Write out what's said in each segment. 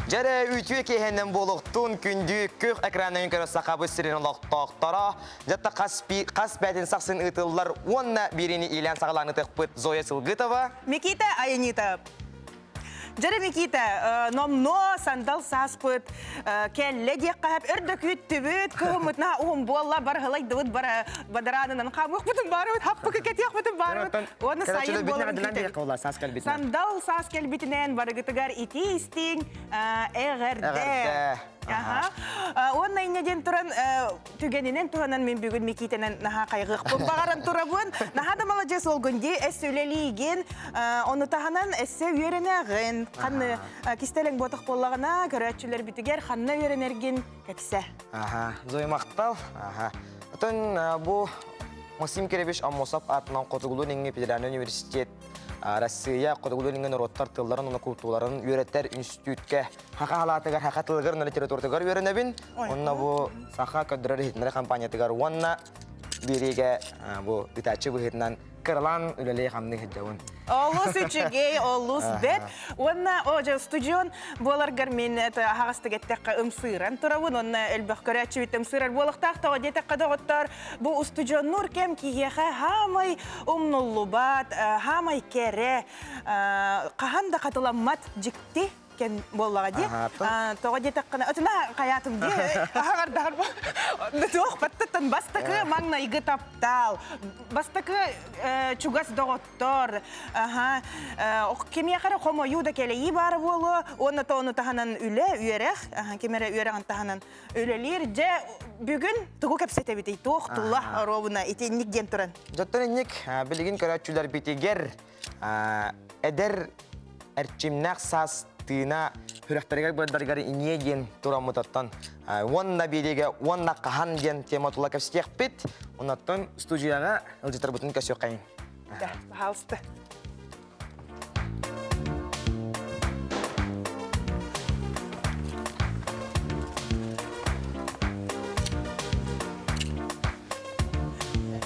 Дьэрэ үтүө киэһэнэн буолуохтун күндү күөх экранын көрө сахабыт сирин олохтоохторо дьатта хас, хас бээтин сахсын ыытыллар уонна биирини иилээн саҕалаан ытыхпыт Зоя Сылгытова Микита Айанита Дьэрэ Микита, номнуо сандал сааспыт кэллэ диэххэ сөп өр да күүттүбүт, кыһыммытына уһун буолла, барыһылайдыбыт, бара бадараанынан хаамыахпытын баарыбыт, хаппыкы кэтиэхпитин баарыбыт. Уонна сайын буоларын күүтэбит. Сандал саас кэлбитинэн барыгытыгар итии истиҥ эҕэрдэ. Аха. Уонна инньэ диэн туран түгэнинэн туһанан мин бүгүн Микиитэнэн наһаа хайҕыахпын баҕаран турабын. Наһаа да маладьыас уолгун дии, эссе үлэлиигин, ону таһынан эссе үөрэнэҕин. Ханна кистэлэҥ буотах буоллаҕына, көрөөччүлэрбитигэр ханна үөрэнэргин кэпсэ. Аха, Зоя махтал. Аха. Отон бу Максим Киревич Аммосов аатынан Хотугулуу-Илиҥҥи федеральнай университет Россия Хотугулуу-Илиҥҥи норуоттар тылларын уонна култууларын үөрэтэр институтка Хаха халаатыгар, хаха тылыгар уонна литературатыгар үөрэнэбин. Онно бу саха көрдөрөр иһитиннэрэр компаниятыгар уонна биэриигэ бу ыытааччы быһыытынан кыралаан үлэлии-хамныы сылдьабын. Олус үчүгэй, олус бэт. Уонна о, дьэ, студион буоларгар мин это аһаҕастык эттэххэ ымсыыран турабын. Уонна элбэх көрөөччүбүт ымсыырар буолуохтаах тоҕо диэтэххэ доҕоттоор, бу устудьуоннуур кэм киһиэхэ хаамай умнуллубат, хаамай кэрэ, хаһан да хатыламмат дьикти кэм буоллаҕа дии. Тоҕо диэтэххинэ, отуна хайаатым дии, аһаҕардаһар туох баттаттан бастакы маҥнайгы таптал, бастакы чугас доҕоттор, аха, кимиэхэ эрэ хомойуу да кэлэйии баара буолуо, уонна тону таһынан үлэ, үөрэх, ким эрэ үөрэҕин таһынан үлэлиир. Дьэ, бүгүн тугу кэпсэтэбитий, туох тула оруобуна итинник диэн туран. Дьоттон инник билигин көрөөччүлэрбитигэр эдэр эрчимнээх саас тыына сүрэхтэригэр быардарыгар иҥиэ диэн тураммытыттан уонна биэриигэ уонна хаһан диэн тема тула кэпсэтиэхпит. Оннуттан студияҕа ыалдьыттарбытын көрсүөххэйиҥ. Да, пожалуйста.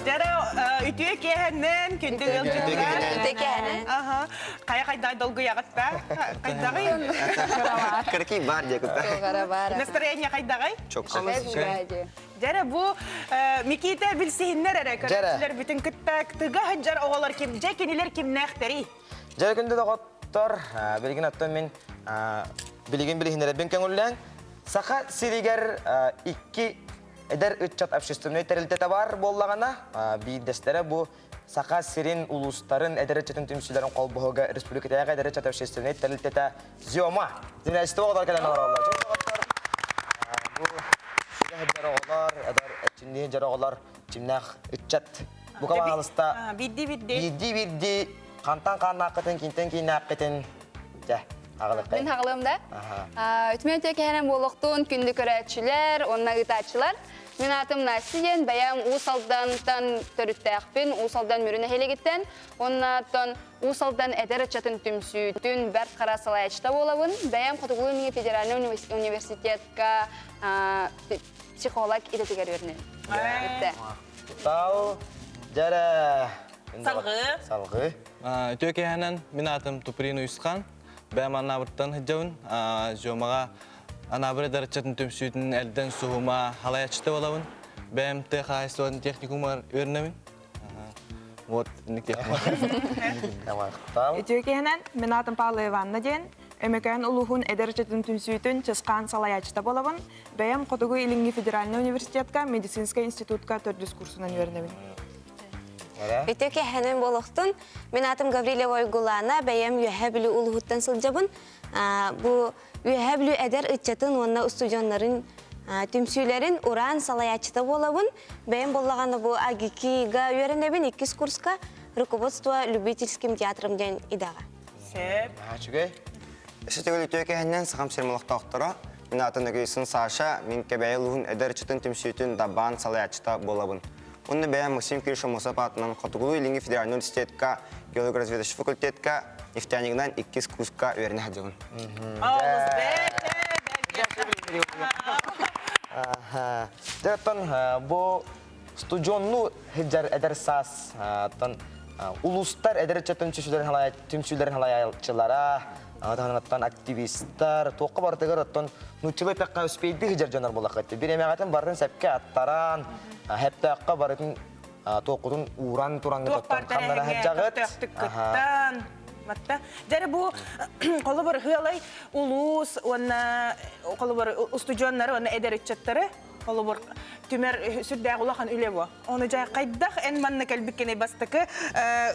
Дьэрэ үтүө киэһэннэн күндү ыалдьыттар. Үтүө киэһэнэн. Аха. Хайа хайдай долгуйаҕыт да? Хайдаҕый? Кыракий бар диye кытта. Тугара бар. Настроение хайдаҕый? Çok Дьэрэ бу Микита билсиһиннэр эрэ көрөөччүлэр бүтүн кытта тыга сылдьар оҕолор ким дьэ кинилэр кимнээхтэрий? Дьэ күндү доҕоттор, билигин оттон мин билигин билиһиннэрэрбин көҥүллээн Саха сиригэр икки Эдэр ыччат общественнай тэрилтэтэ баар буоллаҕына, биирдэстэрэ бу Саха сирин улуустарын эдэр ыччатын түмсүүлэрин холбоһуга республикатааҕы эдэр ыччат общественнай тэрилтэтэ ЗИОМА. Землячество оҕолор кэлэн олороллор. Бу сыга оҕолор, эдэр эрчимнии дьар оҕолор, чимнээх ыччат. Бука баҕалыста Биирдии-биирдии. Биирдии-биирдии хантан хааннааххытын, кимтэн кииннээххитин дьэ аҕалыаххайын. Мин хаҕылыам да. Үтүмэн үтүө кэһэнэн буолуохтун күндү көрөөччүлэр уонна ыытааччылар. Мин аатым Настя диэн, бэйэм Уус Алдантан төрүттээхпин, Уус Алдан Мүрү нэһилиэгиттэн. Уонна оттон Уус Алдан эдэр ыччатын түмсүүтүн Бэрт Хара салайааччыта буолабын. Бэйэм Хотугулуу-Илиҥҥи федеральнай университетка психолог идэтигэр үөрэнэбин. Тал дьэрэ. Салгыы. Салгыы. Үтүө киэһэнэн мин аатым Туприн Уйусхан. Бэйэм Анаабыртан сылдьабын. Зёмаҕа Анаабыр эдэр ыччатын түмсүүтүн элдэн суһума халайаччыта буолабын. Бэйэм тыа хаһаайыстыбатын техникумугар үөрэнэбин. Вот, инник Махтал. Үтүө киэһэнэн мин аатым Павла Ивановна диэн, Өймөкөөн улууһун эдэр ыччатын түмсүүтүн Чысхаан салайааччыта буолабын. Бэйэм Хотугу Илиҥҥи федеральнай университетка медицинскэй институтка төрдүс курсунан үөрэнэбин. Үтүө киэһэнэн буолуохтун. Мин аатым Гаврильева Уйгулаана, бэйэм Үөһээ Бүлүү улууһуттан сылдьабын. Бу Үөһээ Бүлүү эдэр ыччатын уонна устудьуоннарын түмсүүлэрин ураан салайааччыта буолабын. Бэйэм буоллаҕына бу АГИКИ-га үөрэнэбин, иккис курска руководство любительским театром диэн идэҕэ. Сөп. Үчүгэй. Өссө үтүө кэһэннэн Сахам сирин олохтоохторо, мин аатым Нөкүйсүн Саша, мин Кэбээйи улууһун эдэр ыччатын түмсүүтүн Дабаан салайааччыта буолабын. Уонна бэйэм Максим Кириллович Аммосов аатынан Хотугулуу-Илиҥҥи федеральнай университетка геолого-разведочный факультетка нефтяникынан иккис курска үөрэнэ сылдьабын. Олус бэрт, Дьэ, оттон бу студионну сылдьар эдэр саас оттон улуустар эдэр ыччатын түмсүүлэрин халайааччылара. Аны активистар, туохха барытыгар оттон нууччалыы эттэххэ успейдыы сылдьар дьоннор буоллаххыт. Бириэмэҕитин барытын сөпкө аттаран, хэптээххэ барытын туоххутун ууран тураҥҥыт оттон ханнара сылдьаҕыт. кыттан. Матта. Дьэ бу холобур ыалай улуус уонна холобур устудьуоннары уонна эдэр ыччаттары холобур түмэр сүрдээх улахан үлэ бу. Ону дьэ хайдах эн манна кэлбиккиний бастакы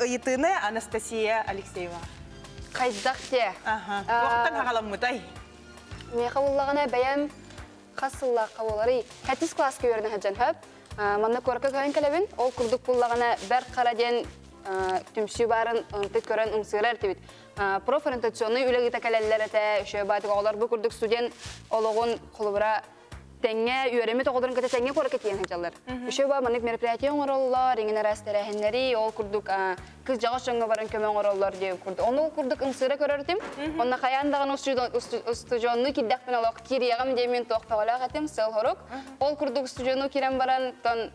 ыйытыыны Анастасия Алексеева. Хайдах те? Аха. Туохтан хаҕаламмытай? Миэхэ буллаҕына бэйэм хас сыллаахха буоларый? Хэттис класска үөрэнэ сылдьан хөп. Манна куоракка көһөн кэлэбин. Ол курдук буллаҕына Бэрт Хара диэн түмсүү баарын ынтык көрөн ымсыырар этибит. Профориентационнай үлэ ыыта кэлэллэр этэ. Үчүгэй баатык оҕолор бу курдук студент олоҕун холобура тэҥҥэ үөрэммит оҕолорун кытта тэҥҥэ куоракка тиийэн сылдьаллар. Үчүгэй баа маннык мероприятие оҥороллор, иҥин араас тэрээһиннэри, ол курдук кыз дьаҕас дьоҥҥо баран көмө оҥороллор диэн курдук. Ону ол курдук ымсыыра көрөр этим. Онно хайаан даҕаны устудьуоннуу киирдэхпинэ олох киириэҕим диэн мин туох бөҕөлөөх этим, сыал-сорук. Ол курдук устудьуоннуу киирэн баран тон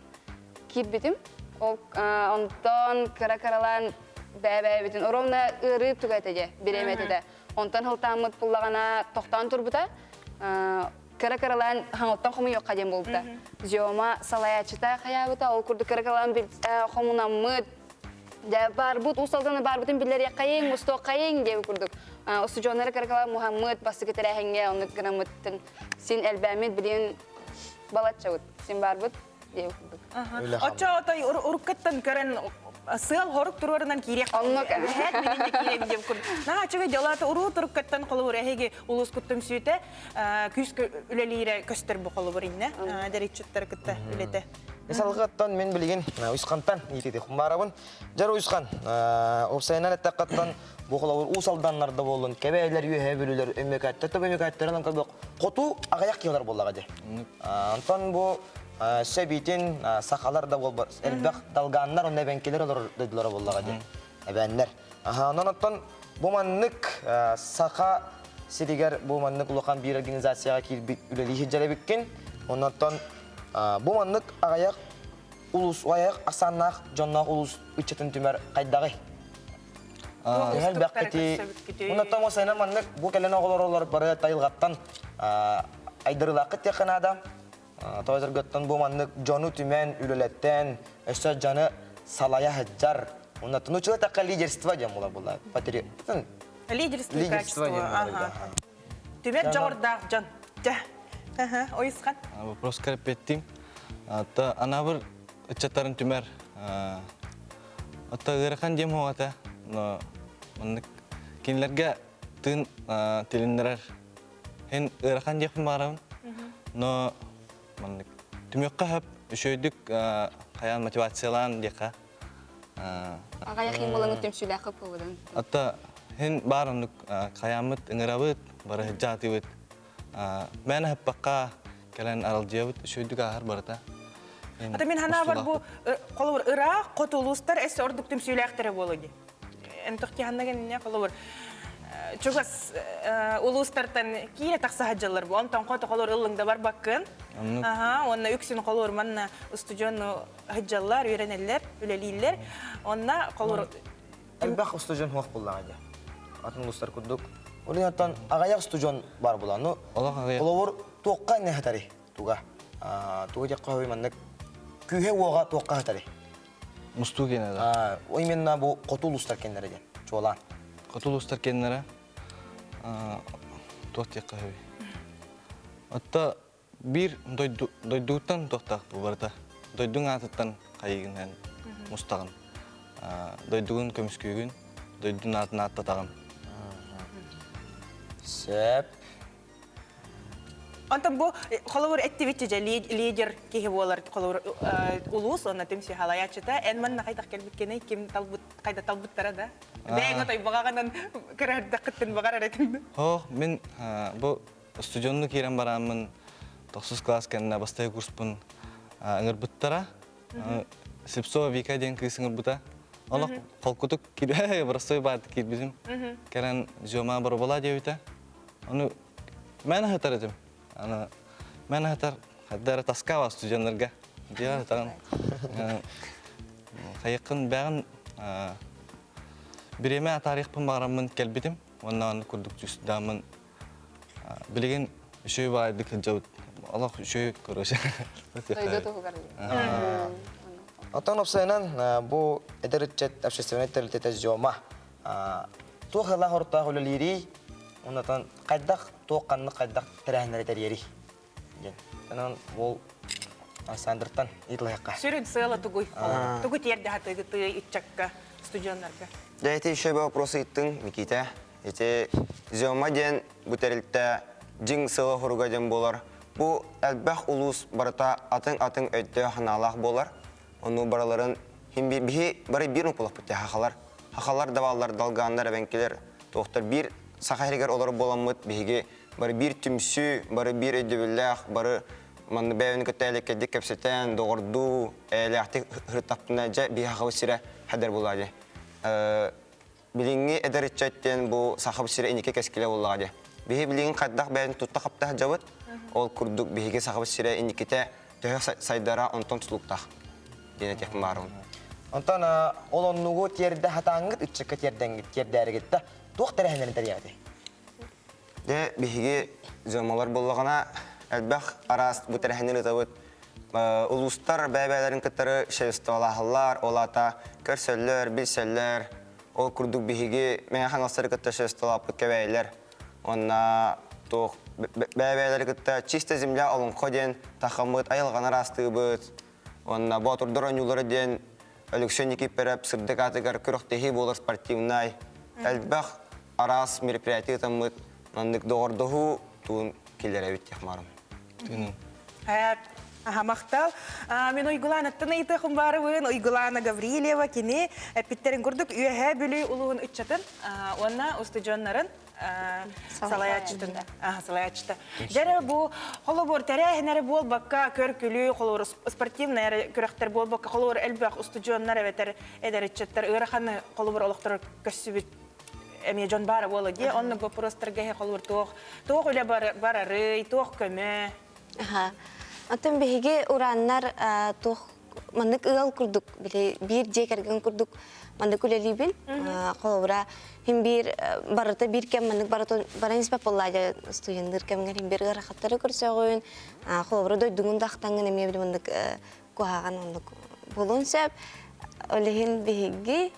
киирбитим. Ол онтон кыра-кыралаан бэйэ-бэйэбитин ровно ыарыы туга этэ дьэ, бириэмэ этэ. Онтон һылтааммыт буллаҕына тохтоон турбута. Кыра-кыралаан хаҥылтан хомуйуохха диэн буолбута. Зёма салайааччыта хайаабыта, ол курдук кыра-кыралаан хомунаммыт, дьэ барбыт, уус алданы барбытын биллэриэххэйиҥ, мустуоххайыҥ диэн курдук. Устудьуоннары кыра-кыралаан муһаммыт, бастакы тэрээһиҥҥэ оннук гынаммыттын син элбээммит, билигин балаччабыт, син барбыт. Оччо отой уруккаттан көрөн сыал хорук туруорунан киириэх Оннук. Эһээт мининде киирэбин диэн курдук. Наһаа үчүгэй дьалаата уруу туруккаттан холобур эһиги улуускуттум сүүтэ күүс үлэлиирэ көстөр бу холобур инне дэриччиттэр кытта үлэтэ. Салгыттан мен билигин Уйсхантан иитити хумбарабын. Жар Уйсхан, уопсайынан эттэккаттан бу холобур уус алданнарда боллун, кэбээлер үөһэ бүлүлэр өммөкәттер төбөмөкәттерин онка хоту аҕыйах киһилэр боллаҕа дии. Онтон бу сөбүтүн сахалар да буолбар элбэх долганнар онно эбэҥкилэр олорор дойдулара буоллаҕа дии. Эбээннэр. Онон оттон бу маннык саха сиригэр бу маннык улахан биир организацияҕа киирбит үлэлии сылдьар эбиккин. Оннортон бу маннык аҕыйах улус аҕыйах ахсааннаах дьонноох улуус ыччатын түмэр хайдаҕый? Төһө элбэххитий? Оннортон сайына маннык бу кэлэн оҕолор олор бары тайылҕаттан айдарыылааххыт диэххэ наада. Тоҕо бу маннык дьону түмэн, үлэлэттэн, өссө дьону салайа сылдьар. Уонна ну такка лидерство диэн буолар буолла. Лидерство качество. Түмэр дьоҕурдаах дьон. Дьэ. Ойысхан. Вопрос кэрпеттим. Ата анабыр ыччаттарын түмэр. Ата ыарахан диэм хоҕата. Но маннык кинилэргэ тыын тилиннэрэр Һин ыарахан диэхпин баҕарабын. Но маннык түмүөххэ сөп, үчүгэйдик хайаан мотивациялаан диэххэ. Аҕайах химуланы түмсүүлээххэ буоларын. Атта һин баар оннук хайааммыт ыҥырабыт, бары сылдьаатыбыт. Мээнэ хаппакка кэлэн аралдьыйабыт, үчүгэйдик ааһар барыта. Ата мин ханаабар бу холобур ыраах хоту улуустар эс ордук түмсүүлээхтэрэ буолуо дии. Эн тохтиһанна кэннэ холобур чугас улуустартан киирэ тахса сылдьаллар бу. Онтон хото холор ыллыҥда барбаккын. Аха, уонна үксүн холобур манна устудьуонну сылдьаллар, үөрэнэллэр, үлэлииллэр. Онна холобур Элбэх устудьуон хуох буллаҕа дии. Атын улуустар курдук. Ол иһин аҕыйах устудьуон бар була. Ну, холобур туохха инне хатарый? Туга. Туга диэххэ хөбүй маннык күүһэ уоҕа туохха хатарый? Мустуу киэнэ да. Именно бу хоту улуустар кэннэрэ диэн, чуолаан. Хоту улуустар кэннэрэ туох диэххэ сөбүй? Отто биир дойду дойдугуттан туохтаах бу барыта. Дойдуҥ аатыттан хайыгын эн мустаҕын. Дойдугун көмүскүүгүн, дойдун аатын ааттатаҕын. Сөп. Онтон бу холобур эттибитчи дьэ лидер киһи буолар холобур улуус уонна түмсүү халайааччыта эн манна хайдах кэлбиккиний ким талбыт хайда талбыттара да бэйэҥ отой баҕаҕынан кыраһырдаххыттын баҕарар этим Хо мин бу студионну киирэн барааммын тохсус класс кэннэ бастакы курспун ыҥырбыттара. Слепцова Вика диэн кыыс ыҥырбыта. Олох холкутук киирбэ, простой баат киирбитим. Кэлэн Зёма боробола диэбитэ. Ону Мэн аһатар этим. Аны мэн аһатар хадда эрэ таскаба студеннарга. Дьиэ аһатарым. Хайыккын бэҕин бириэмэ атаарыахпын баҕараммын кэлбитим. Уонна оннук курдук чувствуйдааммын билигин үчүгэй баайдык сылдьабыт. Олох үчүгэй короче. Дойду туһугар. Оттон уопсайынан бу эдэр ыччат общественнай тэрилтэтэ ЗЕМА туох ыалаах ортоох үлэлиирий, оннотон хайдах туох ханнык хайдах тэрээһиннэри тэрийэрий диэн. Онон ол Александртан ыйыталаһыахха. Сүрүн сыала тугуй? Тугу тиэрдэ сатыыгытый ыччакка, студеннарга? Дьэ, ити еще вопрос ыйыттыҥ, Никита. Ити ЗЕМА диэн бу тэрилтэ дьиҥ сыала хоруга диэн буолар. Бу элбэх улуус барыта атын-атын өйдөөх-санаалаах буолар. Ону барыларын биһи бары биир омукпут хахалар. Хахалар да бааллар, долгааннар, эбэҥкилэр, туохтар биир саха сиригэр олорор буоламмыт биһиги бары биир түмсүү, бары биир өйдөбүллээх, бары манна бэйэбин кытта элэккэйдик кэпсэтэн, доҕордуу, эйэлээхтик ырыттахпына дьэ биһи хахабыт сирэ хадэр буолаа дии. Билиҥҥи эдэр ыччат диэн бу сахабыт сирэ инники кэскилэ буоллаҕа дии. Биһи билигин хайдах бэйэбин тутта хапта сылдьабыт, ол курдук биһиги сахабыт сирэ инникитэ төһө сайдара онтон тутулуктаах диэн этиэхпин баарбын. Онтон ол оннугу тиэрдэ хатааҥҥыт ыччакка тиэрдэҥҥит тиэрдээригит да туох тэрээһиннэрин тэрийэҕитий? Дьэ, биһиги дьоммолор буоллаҕына элбэх араас бу тэрээһиннэри ыытабыт. Улуустар бэйэ-бэйэлэрин кытары шефстволаһаллар, ол аата көрсөллөр, билсэллэр. Ол курдук биһиги Мэҥэ Хаҥаластары кытта шефстволааппыт кэбээйилэр. Уонна туох бэйэ-бэйэлэри кытта чисто земля олоҥхо диэн тахаммыт, айылҕаны ыраастыыбыт. Уонна Боотурдар оонньуулара диэн Алексей Никифоров сырдык аатыгар күрэхтэһии буолар спортивнай элбэх араас мероприятие ыытаммыт маннык доҕордоһуу туун киллэрэбит диэх маарым. Аха, махтал. Мин Уйгулаанаттан ыйытыахым баарыбын. Уйгулаана Гаврильева кини эппиттерин курдук Үөһээ Бүлүү улууһун ыччатын уонна устудьуоннарын салайааччытын салайааччыта. Дьэрэ бу холобур тэрээһин эрэ буолбакка көр-күлүү холобур спортивнай эрэ күрэхтэр буолбакка холобур элбэх устудьуоннар эбэтэр эдэр ыччаттар ыараханы холобур олохторо көссүбүт эмиэ дьон баара буола дии. Оннук боппуруостарга иһэ холобур туох туох үлэ барарый, туох көмө? Аха. Оттон биһиги урааннар туох маннык ыал курдук били биир дьиэ кэргэн курдук маннык үлэлиибин. Холобура, хин биир барыта биир кэм маннык баран испэт буоллаа студенныыр кэмҥэр хин биир ыарахаттары көрсөҕүн. Холобура, дойдугун да ахтаҥҥын эмиэ били маннык куһаҕан оннук буолуон сөп. Ол иһин биһиги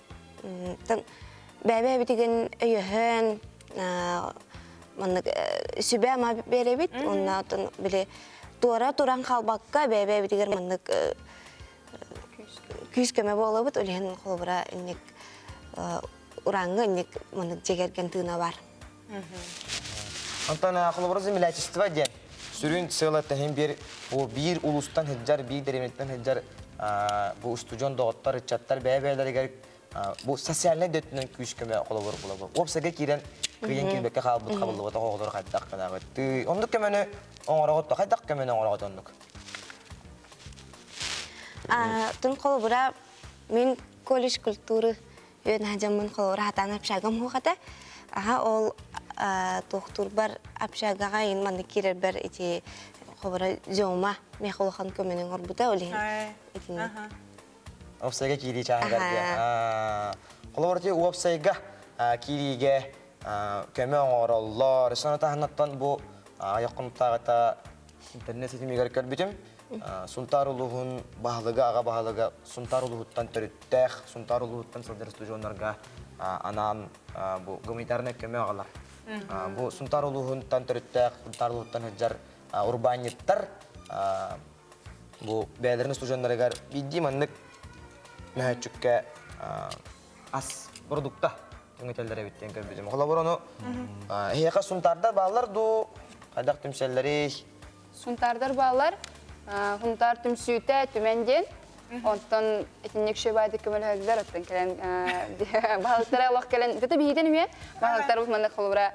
бэйэ-бэйэбитигин өйөһөн маннык сүбэ-ама биэрэбит уонна оттон били туора туран хаалбакка бэйэ-бэйэбитигэр маннык күүс-көмө буолабыт. Ол иһин холобура инник урааҥҥа инник маннык дьиэ кэргэн тыына бар. Онтон холобура землячество диэн сүрүн сыала тэһин биир бу биир улуустан сылдьар, биир дэриэбинэттэн сылдьар бу устудьуон доҕоттор, ыччаттар бэйэ-бэйэлэригэр бу социальнай да өттүнэн күүс-көмө холобур булабы. Уопсайга киирэн кыайан киирбэккэ хаалбыт хабыллыбатах оҕолору хайдах гынаҕыт? Оннук көмөнү оҥороҕут хайдах көмөнү оҥороҕут оннук? Тун холобура мин колледж культуры үөн дьоммун холобура хатаан общагам хуохата. Аха ол туохтуурбар общагаҕа ин маннык киирэрбэр ити холобура Зёма миэхэ улахан көмөнү оҥорбута ол иһин итинник. Уопсайга киирии чааһыгар диэн. Холобура ити уопсайга киириигэ көмө оҥороллор. Сону таһынаттан бу айах хонуктааҕыта интернет ситимигэр көрбүтүм. Сунтаар улууһун баһылыга, аҕа баһылыга Сунтаар улууһуттан төрүттээх, Сунтаар улууһуттан сылдьар устудьуоннарга анаан бу гуманитарнай көмө аҕалар. Бу Сунтаар улууһуттан төрүттээх, Сунтаар улууһуттан сылдьар урбаанньыттар бу бэйэлэрин устудьуоннарыгар биирдии маннык мөһөөччүккэ ас продукта түҥэтэллэр эбит диэн көрбүтүм. Холобур ону эһиэхэ сунтаардар бааллар дуу, хайдах түмсэллэрий? Сунтаардар бааллар. Сунтаар түмсүүтэ Түмэн диэн. Онтон итинник шөбаадык көмөлөһөллөр, оттон кэлэн баһылыктара олох кэлэн, это биһиитин эмиэ баһылыктар маннык холобура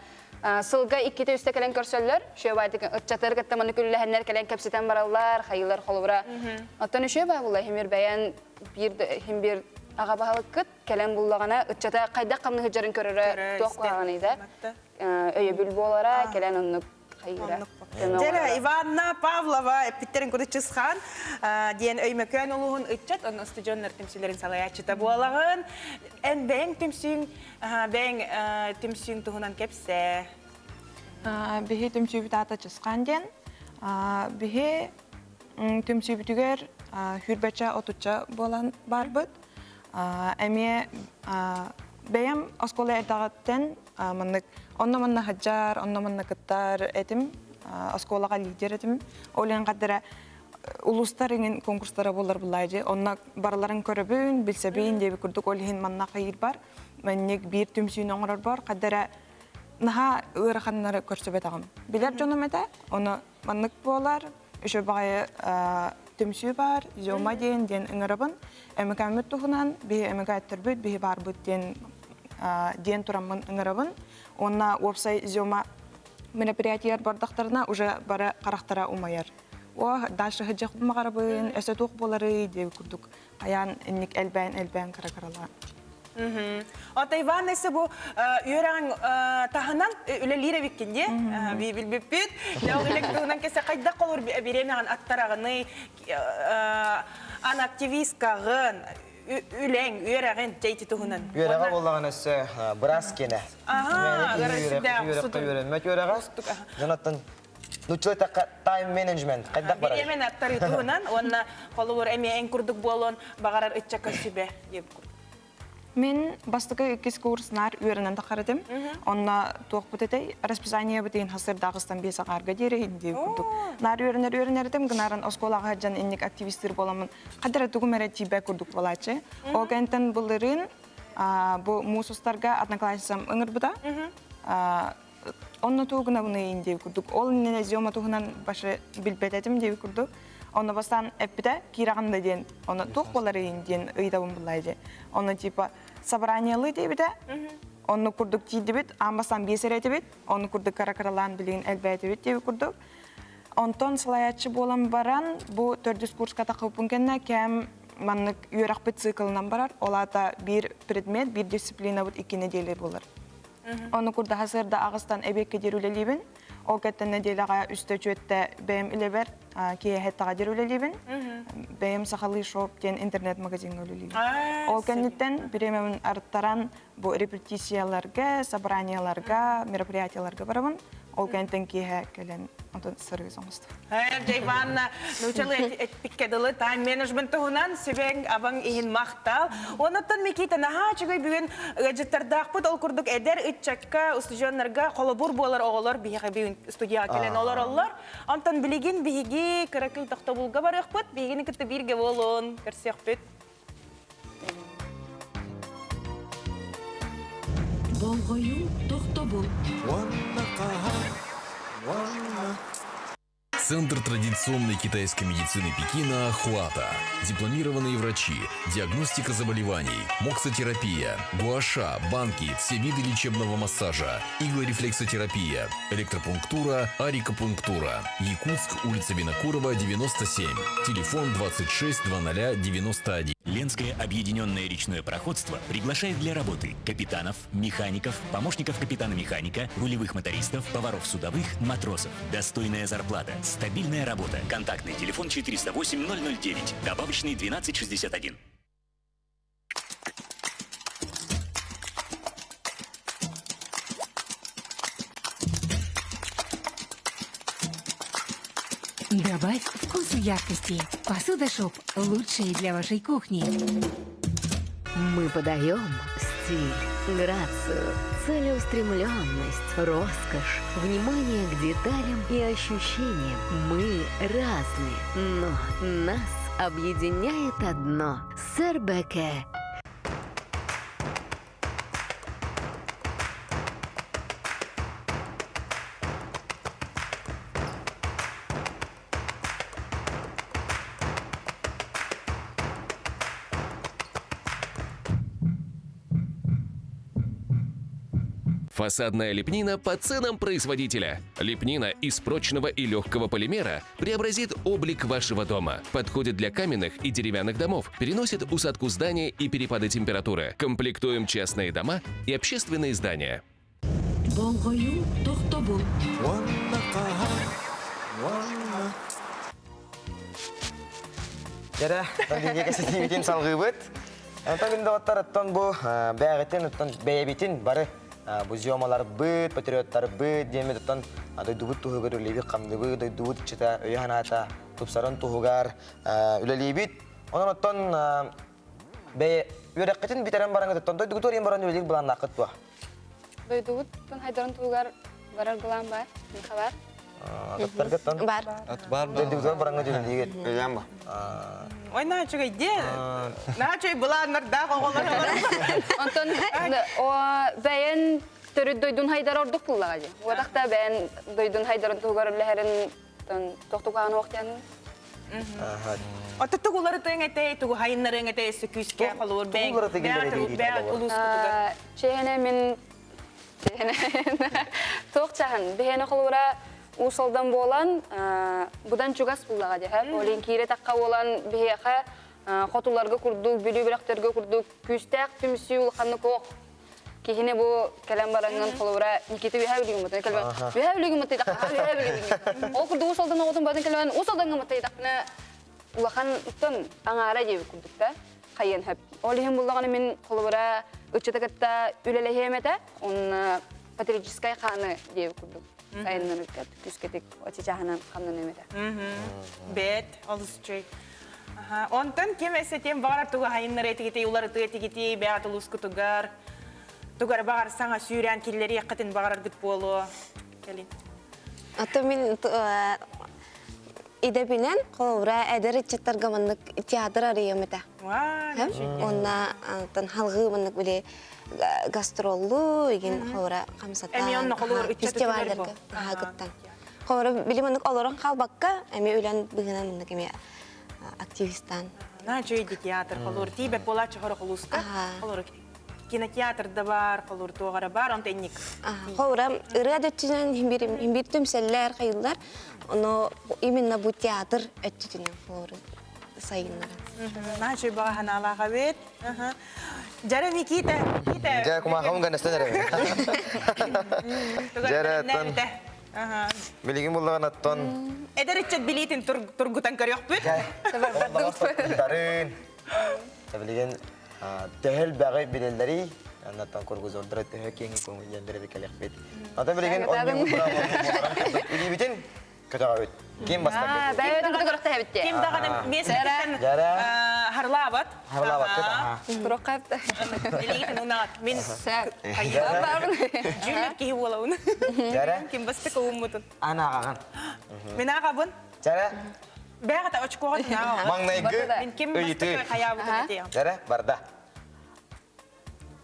сылга иккитэ үстэ кэлэн көрсөллөр. Шөбаадык ыччаттары кытта маны күллэһэннэр кэлэн кэпсэтэн бараллар, хайылар холобура. Оттон үшө баа була химир бэйэн биир хим бир аҕа баһылыккыт кэлэн буллаҕына ыччата хайдах хамныһыдьарын көрөрө туох куһаҕаный да өйөбүл буолара кэлэн оннук хайыыра. Дьэрэ, Иванна Павлова эппиттерин курдук Чысхан диэн Өймөкөөн улууһун ыччат онно устудьуоннар түмсүүлэрин салайааччыта буолаҕын. Эн бэйэҥ түмсүүҥ бэйэҥ түмсүүҥ туһунан кэпсээ. Биһи түмсүүбүт аата Чысхан диэн. Биһи түмсүүбүтүгэр хүрбэчэ отучча буолан барбыт. Эмиэ бэйэм оскуола эрдэҕиттэн маннык онно-манна сылдьар, онно-манна кыттар этим. Оскуолаҕа лидер этим. Ол иһин хаддара улуустар иҥин конкурстара буолар буллаайдьы. Онно барыларын көрөбүн, билсэбин диэби курдук ол иһин манна хайыырбар, маннык биир түмсүүнү оҥорорбор хаддара наһаа ыараханнары көрсүбэтэҕим. Билэр дьонум этэ, ону маннык буолар, үчүгэй баҕайы түмсүү баар, Зёма диэн диэн ыҥырабын. МК-мыт туһунан биһи МК-төрбүт, биһи баарбыт диэн диэн тураммын ыҥырабын. Уонна уопсай Зёма мероприятиелар бардахтарына уже бары харахтара умайар. О, дальше сыдьах маҕарабын, өсө туох буоларый диэби курдук хайаан инник элбээн-элбээн кыра-кыралаан. Ото Иван эссе бу үөрэҕиҥ таһынан үлэлиир эбиккин дии билбиппит. Ол үлэҥ туһунан кэсэ хайдах холур бириэмэҕин аттараҕыный, ан активисткаҕын, үлэҥ, үөрэҕин чэйти туһунан. Үөрэҕэ буоллаҕына өссө быраас киэнэ. Үөрэххэ үөрэммэт үөрэҕэ. Дьонаттан Нуччалыы эттэххэ тайм-менеджмент хайдах барар? Бириэмэни аттарыы туһунан уонна холобур эмиэ эн курдук буолуон баҕарар ыччакка сүбэ диэбит курдук. Мин бастакы иккис курс наар үөрэнэн тахар этим. Онно туохпут этэй расписание бытыйын хасырдааҕыстан биэс аҕаарга диэри диэбит курдук. Наар үөрэнэр үөрэнэр этим, гынарын оскуолаҕа сылдьан инник активистыр буоламмын хадара тугум эрэ тиийбэт курдук буолааччы. Ол кэнниттэн былырыын бу муус устарга одноклассницам ыҥырбыта. Онно тугу гынабыный диэбит курдук. Ол иннинэ Зёма туһунан башы билбэт этим диэбит курдук. Онно бастаан эппитэ киирэҕин да диэн, онно туох буоларый диэн ыйытабын буллай дии. Онно типа собраниялыы диэбитэ. Онно курдук тиийдибит, аан бастаан биэс эрэ этибит, онно курдук кыра-кыралаан билигин элбээтибит диэбит курдук. Онтон салайааччы буолан баран, бу төрдүс курска тахыппын кэннэ кэм маннык үөрэхпит циклынан барар. Ол аата биир предмет, биир дисциплинабыт икки нэдиэлэ буолар. Ону курдаһа сырда аҕыстан эбиэккэ диэри үлэлиибин. Ол кэттэн нэдиэлэҕэ үстэ-үчүөттэ бэйэм үлэбэр киэһэ диэри үлэлиибин. Бэйэм сахалыы шоп диэн интернет-магазиҥҥа үлэлиибин. Ол кэнниттэн бириэмэбин арыттаран бу репетицияларга, собранияларга, мероприятияларга барабын. Ол кэнниттэн киэһэ кэлэн онтон сырыы оҥостор. Дьэ, Иванна, нуучалыы эппиккэ дылы тайм-менеджмент туһунан сүбэҥ абаҥ иһин махтал. Онуттан Микита наһаа үчүгэй бүгүн ыалдьыттардаахпыт. Ол курдук эдэр ыччакка, устудьуоннарга холобур буолар оҕолор биһиэхэ бүгүн студияҕа кэлэн олороллор. Онтон билигин биһиги кыракый тохтобулга барыахпыт. Биһигини кытта бииргэ буолун, көрсүөхпүт. Болҕойуу тохтобул. Уонна хаһан, уонна Центр традиционной китайской медицины Пекина «Хуата». Дипломированные врачи, диагностика заболеваний, моксотерапия, гуаша, банки, все виды лечебного массажа, иглорефлексотерапия, электропунктура, арикопунктура. Якутск, улица Винокурова, 97. Телефон 26 00 91. Ленское объединенное речное пароходство приглашает для работы капитанов, механиков, помощников капитана-механика, рулевых мотористов, поваров судовых, матросов. Достойная зарплата, стабильная работа. Контактный телефон 408 009, добавочный 1261. Добавь вкус яркости. Посуда Шоп – лучшая для вашей кухни. Мы подаем стиль, грацию, целеустремленность, роскошь, внимание к деталям и ощущениям. Мы разные, но нас объединяет одно – Сэрбэкэ. Фасадная лепнина по ценам производителя. Лепнина из прочного и легкого полимера преобразит облик вашего дома. Подходит для каменных и деревянных домов, переносит усадку здания и перепады температуры. Комплектуем частные дома и общественные здания. Болҕойуу тохтобул. Уонна хаһан. Уонна Дьэрэ, биһиги кэсэтиибитин салгыыбыт. Онтон мин доҕоттор, оттон бу бэйэҕитин, оттон бэйэбитин бары бу зёмаларбыт, патриоттарбыт диэммит оттон дойдубут туһугар үлэлиибит, хамныбыт, дойдубут иччитэ өйө-санаата тупсарын туһугар үлэлиибит. Онон оттон бэйэ үөрэххитин бүтэрэн бараҥҥыт оттон дойдугутугар иһин баран үлэлиир былааннааххыт дуо? Дойдубут хайдарын туһугар барар былаан баар, миэхэ баар. Аттаргыттан? Бар. Бар. Дойдугутугар бараҥҥыт үлэлиигит. Үлэлээн ба. Ой, наһаа үчүгэй диэ. Наһаа үчүгэй былааннардаах оҕолор. Онтон бэйэн төрүт дойдун хайдар ордук буллаҕа дии. Уотахта бэйэн дойдун хайдарын туһугар үлэһэрин тохтукаан уохтианын. Ото тугулары тыаҥ этэй, тугу хайыннарыаҥ этэй өссө күүскэ холуур бэйэҥ бэйэҥ улуускутугар. Чээнэ мин чээнэ туох чаһын биһиэнэ холуура Уус Алдан буолан будан чугас буллаҕа дьэһэ. Олин киирэ тахха буолан биһиэхэ хотуларга курдук, Бүлүү бөлөхтөргө курдук күүстээх түмсүү улаханнык ох киһини бу кэлэн бараҥҥын холобура Никита үөһээ бүлүүгүн кэлбэн үөһээ бүлүүгүн мытыйдахха үөһээ бүлүүгүн ол курдук Уус Алдан оҕотун батын кэлбэн Уус Алдаҥҥа мытыйдахпына улахан аҥаара диэбит курдук да хайыан хөп ол иһин буллаҕына мин холобура ыччаты кытта үлэлэһиэм этэ онно патриотическай хааны диэбит курдук сайыннарыкка күскэтик очичааһынан хамнаныам этэ бэт олус үчүгэй Онтон ким эсэтиэн баҕарар тугу хайыннара этигитий, уларытыы этигитий, бэҕэ тулуускутугар, тугар баҕар саҥа сүүрээн киллэриэххитин баҕараргыт буолуо. Кэлин. Ото мин идэбинэн холобура эдэр ыччаттарга маннык театр арыйыам этэ. Уонна антон халгыы маннык били гастроллуу игин холобура хамсатан фестивальдарга кыттан. Холобура били маннык олорон хаалбакка эми үлэн быһынан маннык эми активистан. На үчүгэй театр холуур тиибэт буолааччы хоро холууска. Холуур кинотеатр да бар, холуур туоҕара бар, онто инник. Холуура ырыа да өттүнэн химбир түмсэллэр, хайыллар. Оно именно бу театр өттүтүнэн холуур сайыннара. На үчүгэй баҕа ханаалаах эбит. Дьара Никита, Никита. Дьэ, кумаахабын гэнэстэн эрэ. Дьэрэ, Билигин буллаҕын оттон Эдэр ыччат билиитин тургутан көрүөхпүт. Дарын. Билигин төһө элбэҕи билэллэрий, аннаттан кургузордара төһө киэҥи көҥүллэннэри кэлэхпит. Ата билигин илиибитин көтөҕөбүт. Ким бастакы? Бэйэбитин кытта көрөхтөһөбүт Ким даҕаны миэстэтиттэн харлаабат. Харлаабаккыт, аха. Турукка Илиигитин унаат. Мин Дьүллэр киһи буолабын. Ким бастакы ууммутун. Ана ааҕаҕын. Мин ааҕабын. Чэрэ. Бэҕэтэ очкоҕа ааҕаҕын. Маҥнайгы Мин ким ыйытыы. бастакы хайаабытын этиэм. Чэрэ, барда.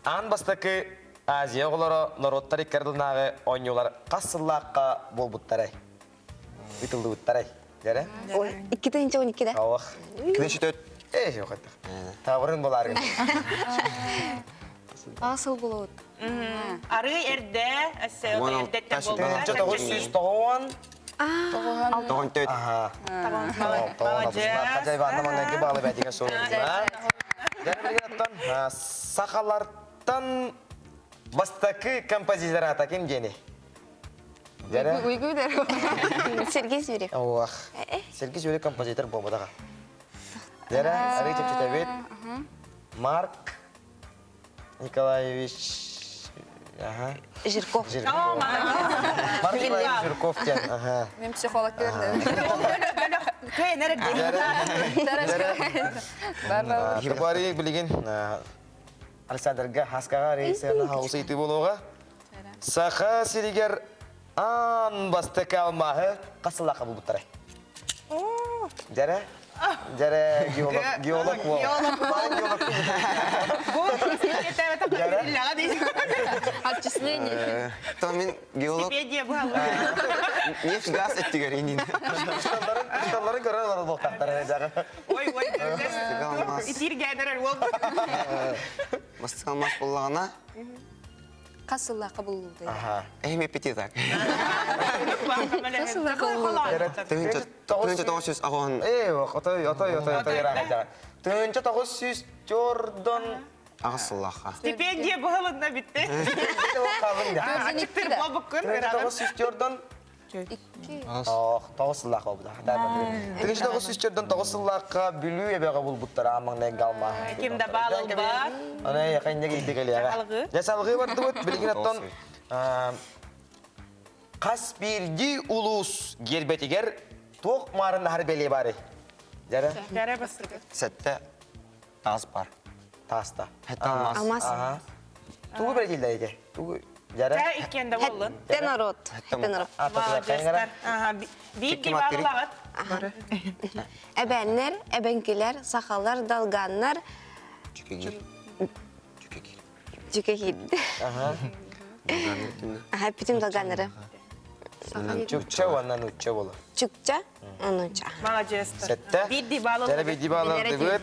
Аан бастакы Азия оҕолоро норуоттар икки ардынааҕы оонньуулар хас сыллаахха буолбуттарай? Ыытыллыбыттарай? Дьэрэ? 2012-де. Ох. 2004. Эй, жоқ еттік. Табырын боларгын. Аҕыс сыл булуут. Арыы эрдэ, өссө эрдэттэн буолбута. 1990 Тоҕон төт. Аха. Хажайбаанна маҥнайгы баалы бәтигэ суруйдуна. Сахалартан бастакы композитор ата ким диэни? Сергей Зверев. Ох. Сергей Зверев композитор буолбатаҕа. Дьэрэ, арыы чэпчэтэбит. Марк Николаевич ага. Жирков. Жирков. Марк Николаевич Жирков диэн. Ага. Мен психолог көрдüm. Хирбари билигин Александрга Хаскаҕа рейсерна хаусыйты болуға. Саха сиригер аан бастакы алмааһы хас сыллаахха булбуттарай? Дьэрэ? Дьэрэ геолог геолог буол. Отчисление. То мин геолог нефть газ эттигер инин. Кристалларын көрөр олорор буолтахтар. Ой, ой, итирге дәрер ол. Бастык алмаз буллаҕына Хас сыллаахха булулду? Эһим эппити так. Хас сыллаахха булулду? Тыһыынча 900 Ээ, отой, отой, отой, отой ыраах 1900 чордон аҕыс сыллаахха. Ох, тоҕус сыллаах буолбута. Тыгынчы тоҕус сүүсчэрдэн тоҕус сыллаахха Бүлүү эбэҕэ булбуттара аамаҥнай галма. Ким да баал ылбат. Аны яханья кийди кэлиэҕэ. Дьэ салгыы бардыбыт. Билигин оттон хас биирдии улуус гиэрбэтигэр туох маарыннаһар бэлиэ баарый? Дьэрэ? Дьэрэ бастакы. Сэттэ таас бар. Тааста. Хэттэ алмаас. Алмаас. Тугу бэлиэтииллэр ити? Тугу Дьэрэ? Чэ иккиэн да буоллун. Хэтте народ. Хэтте народ. Молодецтар. Биир диваалаҕыт. Эбээннэр, эбэҥкилэр, сахалар, долганнар. Чүкэгир. Чүкэгир. Чүкэгир. Аха, бүтүн долганнары. Чукча уонна нучча боло. Чукча, нучча. Молодецтар. Сетте. Биирдии баал Дьэрэ биирдии баал ылдыбыт.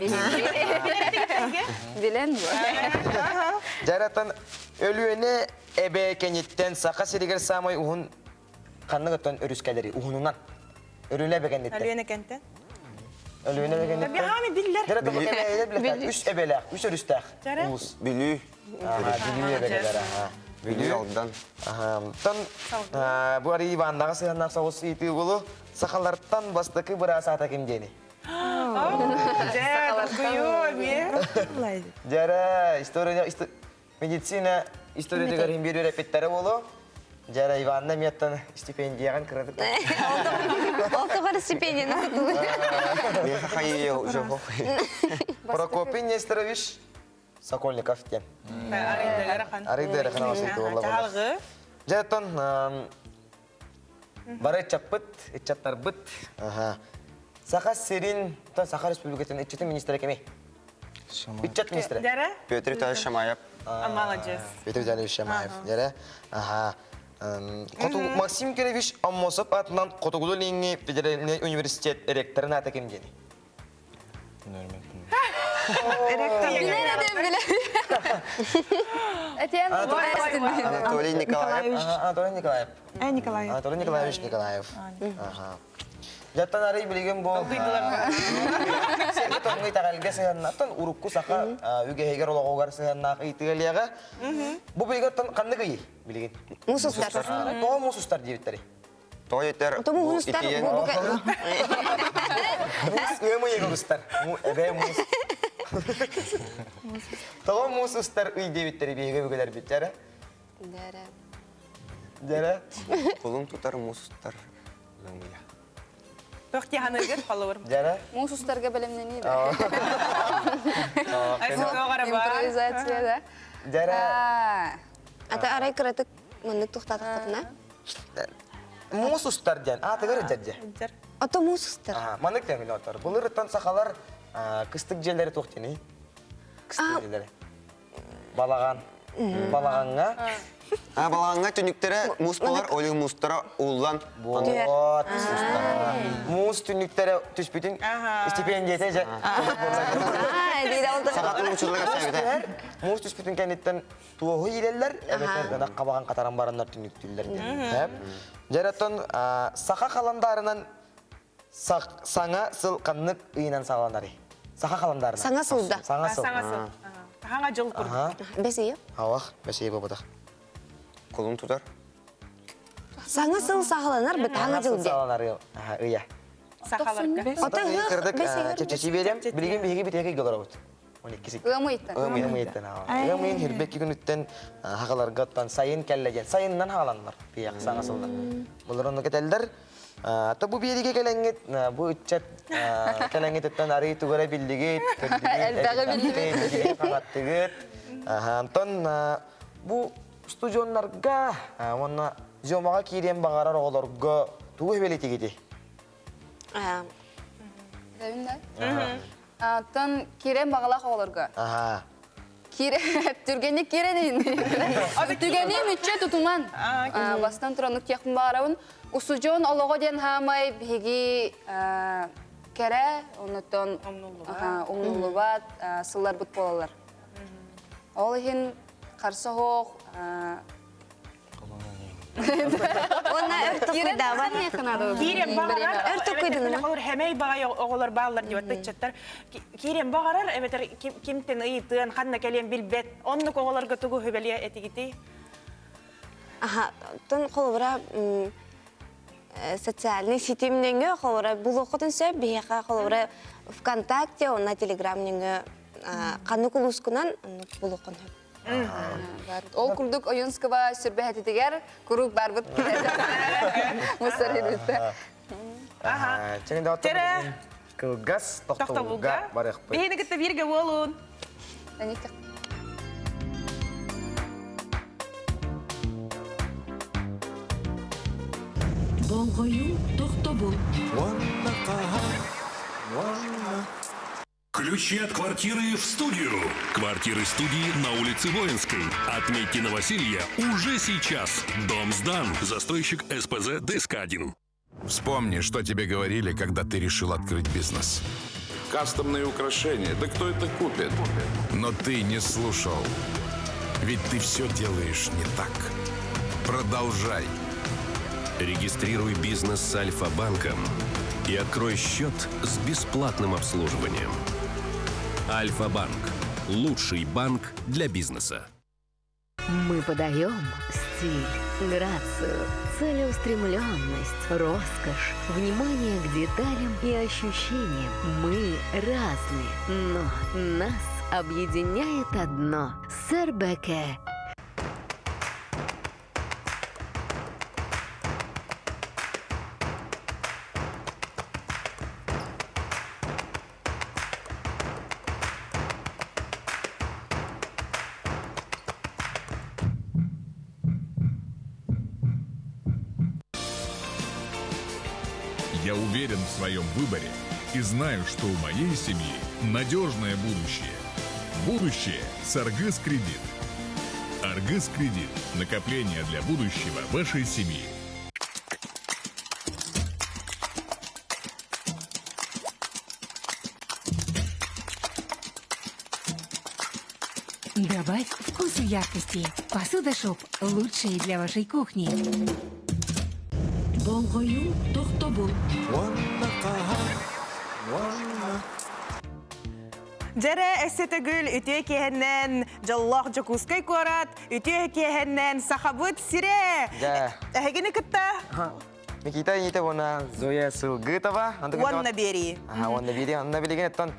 Билэн бу. Дьараттан Өлүөнэ эбэ кэнниттэн Саха сиригэр саамай уһун ханнык оттон өрүскэлэри уһунунан Өлүөнэ эбэ кэнниттэн. Өлүөнэ кэнтэн. Өлүөнэ эбэ кэнниттэн. Биһаами биллэр. Дьэрэ тоҕо кэлээйилэр үс эбэлээх, үс өрүстээх. Улус. Бүлүү. Бүлүү эбэлэр. Бүлүү Алдан. Тон бу арый Иваннаҕа сыһаннаах соҕус ыйытыы булу. Сахалартан бастакы быраас аата ким диэни? Дьэрэ, история, медицина историятыгар иһин биир үөрэппиттэрэ буолуо. Дьэрэ, Иванна эмиэттэн стипендияҕын кыратык. Ол тоҕо стипендияны тутулу. Прокопий Нестерович Сокольников диэн. Арыйдыгар Арыйдыгар Дьэ, оттон бары ыччаппыт, ыччаттарбыт Саха сирин, Саха Республикатын ыччатын министрэ кимий? Ыччат министрэ. Дьэрэ? Петр Витальевич Шамаев. Молодец. Петр Витальевич Шамаев. Дьэрэ. Аха. Максим Киревич Аммосов атынан Хотугулуу-Илиҥҥи федеральный университет ректорын аата ким диэний? Анатолий Николаев. Анатолий Николаев. Э, Николаев. Анатолий Николаевич Николаев. Жаттан арый билигин бу сэргэ тоҥҥу итэҕэлгэ сыһыаннаттан урукку саха үгэһигэр олоҕугар сыһыаннаах ыйытыгалиаҕа. Бу билигин ханнык ыйый билигин? Муус устар. Тоҕо муус устар диэбиттэрий? Тоҕо етер Тому устар бу Муус ыам ыйыгар устар. Эбээ муус. Тоҕо муус устар ый диэбиттери биһиги өбүгэлэрбит дьэрэ? Дьэрэ. Дьэрэ. Кулун тутар муус устар ыам ыйа. Туох тиһаныгыр холобур. Дьэрэ. Муус устарга бэлэмнэнии да. Импровизация да. Дьэрэ. Ата арай кыратык маннык тухтаатахпытына. Муус устар диэн аатыгар дьэрдьэ. Ото муус устар. Маннык диэн отор. Былырыттан сахалар кыстык дьиэлэри туох диэний? Кыстык дьиэлэри. Балаҕан. Балаҕаҥҥа. А балаҕаҥҥа түннүктэрэ муус буолар, ол муустара ууллан. Вот. Муус түннүктэрэ түспүтүн стипендиятэ дьэ. Сахатын учууталга кэпсээбитэ. Муус түспүтүн кэнниттэн туоһу иилэллэр, эбэтэр ынах хабаҕын хатаран бараннар түннүктүүллэр диэн. Дьэ, оттон саха халандаарынан саҥа сыл ханнык ыйынан саҕаланарый? Саха халандаарынан. Саҥа сылда. Саҥа сыл. Саҥа сыл. Хаҥа дьыл курдук. Бэс ыйы. Алах, бэс ыйы буолбатах. Кулун тутар. Саҥа сыл саҕаланар бит хаҥа дьыл диэн. Саҕаланар ыйа. Сахаларга. Ото ыһыах бэс ыйы. Чэпчэчи биэрем. Билигин биһиги битиэки олоробут. 12 Ыам ыйыттан. Ыам ыйыттан аҕалар. Ыам ыйын хирбэкки күнүттэн хагаларгаттан сайын кэллэ диэн сайыннан хааланнар пиях саҥа сыллар. Булар онно кетеллер. Ата бу биэриге кэлэҥҥит бу ыччат кэлэҥҥититтэн арый тугара биллигит, Элбэҕи биллибит. хаҥаттыгыт. Антон бу студионнарга уонна Зёмаҕа киириэн баҕарар оҕолорго тугу эбэлитигити? Эбин да? Оттон киирэн баҕалаах оҕолорго. Аха. Түргэнник киирэн Түгэни мүччэ тутуман. Бастан туран тиэхпин баҕарабын. Устудьуон олоҕо диэн хаамай биһиги кэрэ, оннуттан умнуллубат сылларбыт буолалар. Ол иһин харса оһох Уонна өр токуйдаабат. Киирэн баҕарар, Өр токуйдунума. Олор хэмэй баҕай оҕолор бааллар диэбэт ыччаттар. Киирэн баҕарар, эбэтэр кимтэн ыйытыан, ханна кэлиэн билбэт. Оннук оҕолорго тугу хүбэлиэ этигитий? Аха, тон холобура. Социальный ситим нөҥүө холобура булуоххутун сөп. Биһиэхэ холобура ВКонтакте уонна Телеграм нөҥүө ханнык улуускунан оннук булуоххун сөп. Ол курдук Ойунского сүрбэһэтитигэр куруук барбыт мусор ирбитте. Чэҥин кылгас тохтобулга барыахпыт. Биһини кытта бииргэ буолун. Болҕойуу тохтобул. Уонна хаһан, уонна Ключи от квартиры в студию. Квартиры студии на улице Воинской. Отметьте новоселье уже сейчас. Дом сдан. Застройщик СПЗ ДСК-1. Вспомни, что тебе говорили, когда ты решил открыть бизнес. Кастомные украшения, да кто это купит? Но ты не слушал. Ведь ты все делаешь не так. Продолжай. Регистрируй бизнес с Альфа-банком и открой счет с бесплатным обслуживанием. Альфа-банк – лучший банк для бизнеса. Мы подаем стиль, грацию, целеустремленность, роскошь, внимание к деталям и ощущениям. Мы разные, но нас объединяет одно – Сэрбэкэ. Я уверен в своем выборе и знаю, что у моей семьи надежное будущее. Будущее с Аргыс Кредит. Аргыс Кредит. Накопление для будущего вашей семьи. Добавь вкусу яркости. Посуда Шоп – лучшая для вашей кухни. Болҕойуу тохтобул. Уонна хаһан, уонна Дьэрэ өссө төгүл үтүө киэһэннэн дьоллоох Дьокуускай куорат, үтүө киэһэннэн Сахабыт сирэ! Эһигини кытта Никита Никитовна Зоя Сылгытова. Уонна биэрии. Уонна биэрии. Онно билигин оттон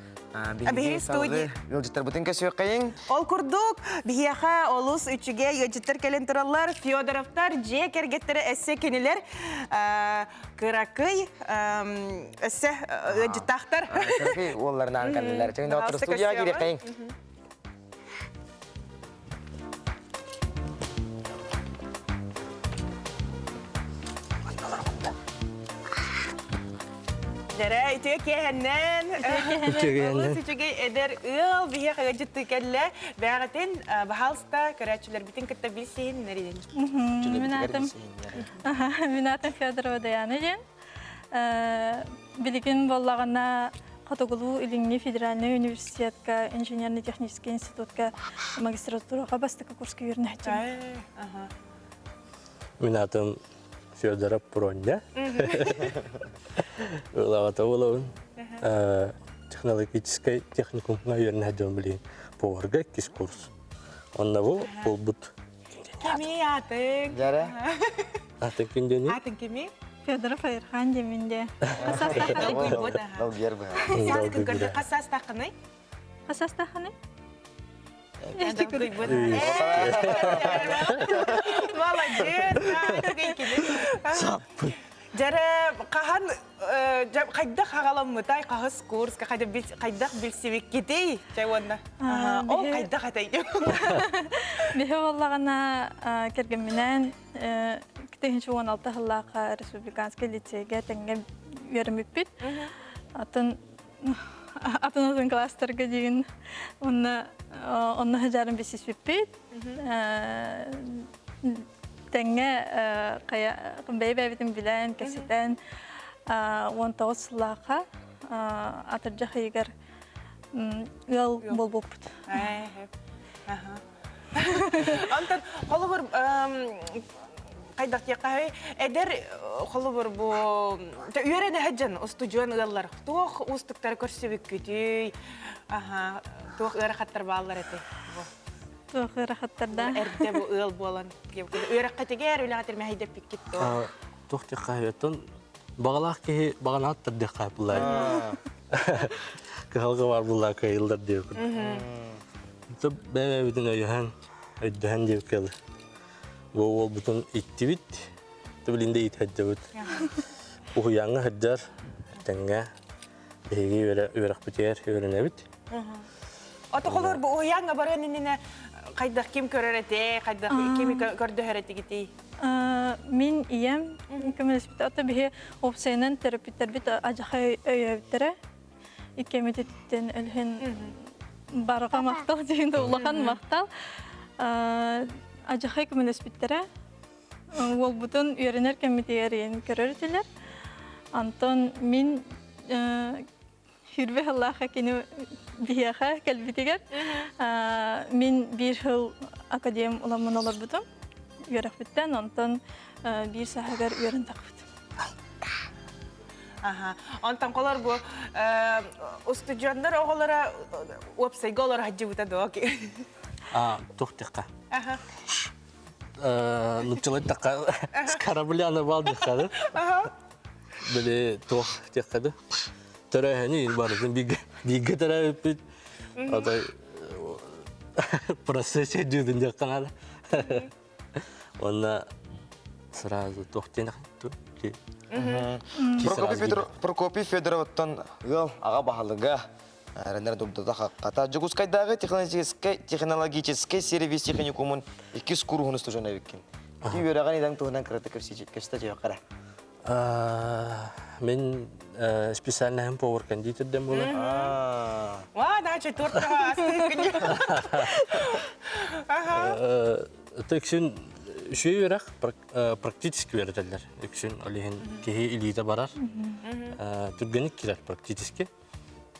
биһиги студия ыалдьыттарбытын көсүөххэйиҥ. Ол курдук, биһиэхэ олус үчүгэй ыалдьыттар кэлэн тураллар. Федоровтар дьиэ кэргэттэрэ өссө кинилэр кыракый өссө ыалдьыттаахтар. Кыракый уолларынаан кэллилэр. Чэҥин доҕоттор студияҕа киириэххэйиҥ. Дэрэ, үтүө киэһэннэн. Олус үчүгэй эдэр ыал биһиэхэ ыалдьыттыы кэллэ. Бэҕэтин, баһаалыста, көрөөччүлэрбитин кытта билсиһиннэрин. Мин аатым Мин аатым Федорова Даяна диэн. Билигин буоллаҕына Хотугулуу-Илиҥҥи федеральнай университетка инженерно-техническэй институтка магистратураҕа бастакы курска үөрэнээччим. Мин аатым Федоров Проня. Ылаҕата буолабын. Технологическай техникумҥа үөрэнэ дьон билигин поварга иккис курс. Онно бу буолбут Кими атын? Дьэрэ. Атын ким диэний? Атын кими? Федоров Айырхан диэмин де. Долгуйар быһа. Хас саастааххыный? Хас саастааххыный? Молодец! Дьэрэ, хаһан хайдах хаҕаламмытай, хаһыс курска, хайдах билсибиккитий? Чай уонна. Ол хайдах этэй? Биһи буоллаҕына кэргэмминээн 2016 сыллаахха республиканскай лицейгэ тэҥҥэ үөрэммиппит. Атын атын атын класстарга диин онно онно сыдьаарын билсиспиппит. Тэҥҥэ хайа бэйэ-бэйэбитин билэн, кэпсэтэн 19 сыллаахха атырдьах ыйыгар ыал буолбуппут. Онтон холобур хайдах диэххэ эдэр холобур бу үөрэнэ сылдьан устудьуон ыаллар туох уустуктары көрсүбүккүтүй туох ыарахаттар бааллар этэй Туох ыарахаттарда? Эрдэ бу ыал буолан үөрэххитигэр үлэҕитигэр мэһэйдэппиккит дуо? Туох диэххэ Бағалаах киһи бағанааттар диэххэ буллар. Кыһалҕа бар буллар кыайыллар диэбит. Бэйэбитин өйөһөн, өйдөһөн диэбит Бу уолбутун иттибит, билин да иитһэддэбит. Уһуйааҥҥа сылдьар, тэҥҥэ биһиги үөрэхпитигэр үөрэнэбит. Отохолор бу уһуйааҥҥа барыан иннинэ хайдах ким көрөр этэ, хайдах кими көрдөһөр этигитий? Мин ийэм көмөлөспүтэ. Ото биһи уопсайынан төрөппүттэрбит адьаха өйөөбүттэрэ. Иккэмититтэн өлһөн барҕа махтал диэн улахан махтал. Адьахай көмөлөспүттэрэ. Уолбутун үөрэнэр кэммитигэр ийэн көрөр этилэр. Антон мин Хүрбэ сыллаахха кини биһиэхэ кэлбитигэр мин биир сыл академ уламмын олорбутум үөрэхпиттэн, онтон биир сааһыгар үөрэн тахпытым. Аха. Онтон колор бу устудьуоннар оҕолоро уопсайга олоро сылдьыбыта дуо? А, туох диэххэ. Аха. Нуччалай тахха с корабля на бал диэххэ Аха. Били туох диэххэ да. Төрөөһөнү барытын бииргэ бииргэ төрөөбүппүт. Отой процессе дьүдүн диэххэ наада. Уонна сразу туох диэн Прокопий Федоровтан ыал аҕа баһылыга Ренер Дурдата хаққата Дьокуускайдааҕы технологическай технологическай сервис техникумун иккис кууруһун устудьуона эбиккин. Ити үөрэҕин идэҥ туһунан кыратык кэпсэтэ түһүөххэ эрэ. Мин специальноһым повар-кондитерден буолар. Ва, дача торт астык. Ага. Үксүн үчүгэй үөрэх практически үөрэтэллэр. Үксүн ол иһин киһи илиитэ барар. Түргэнник кирэр практически.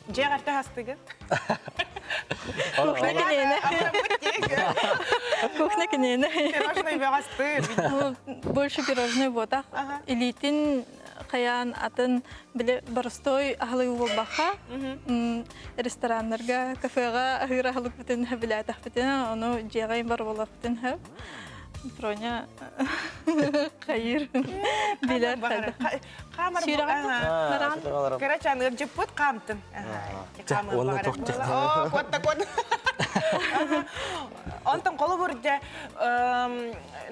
Дьиэ ҕарта хастыгын? Кухня киниэнэ. Кухня киниэнэ. Пирожный бөҕөстүр. Больше пирожный буотах. Илиитин хайаан атын били боростой аһылыгы буолбахха рестораннарга, кафеҕа аһыыр аһылыкпытын билээтэхпитинэ, ону дьиэҕэ бар буолуохпутун сөп. Проня хайыр билэр Хаамар Сүүрэҕин Кырачаан ыалдьыппыт хаамтын. Уонна тохтох. Оо, куотта куот. Онтон холобур дьэ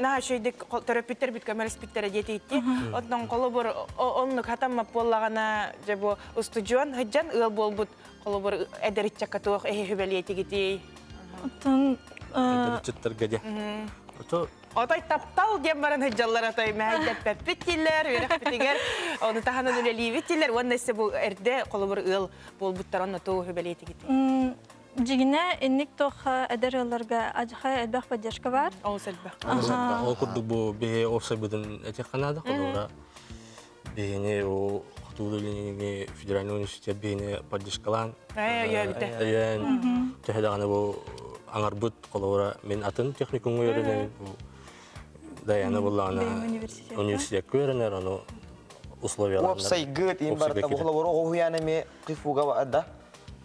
наһаа үчүгэйдик төрөппүттэрбит көмөлөспүттэрэ диэтиитти. Онтон холобур оннук хатаммат буоллаҕына дьэ бу устудьуон сылдьан ыал буолбут холобур эдэр ыччакка туох эһи сүбэлиэтигитий? Оттон Эдэр ыччаттарга дьэ. Ото Отой таптал диэн баран сылдьаллар отой мэһэйдэппэппит дииллэр, үөрэхпитигэр ону таһынан үлэлиибит дииллэр уонна өссө бу эрдэ холобур ыал буолбуттар онно тугу сүбэлиэтигит? Дьигинэ инник туох эдэр ыалларга адьаха элбэх поддержка бар. Олус элбэх. Ол курдук бу биһи уопсайбытын этиэххэ наада холобура биһини ол Хотугу Илиҥҥи федеральный университет биһини поддержкалаан өйөөн төһө даҕаны бу аҥарбыт холобура мин атын техникумҥа үөрэнэбин бу Даяна буллаҕына университекка үөрэнэр ону условияларынан Уопсайгыт иин барыта бу холобур оҕо уһуйаан эмиэ ХИФУга да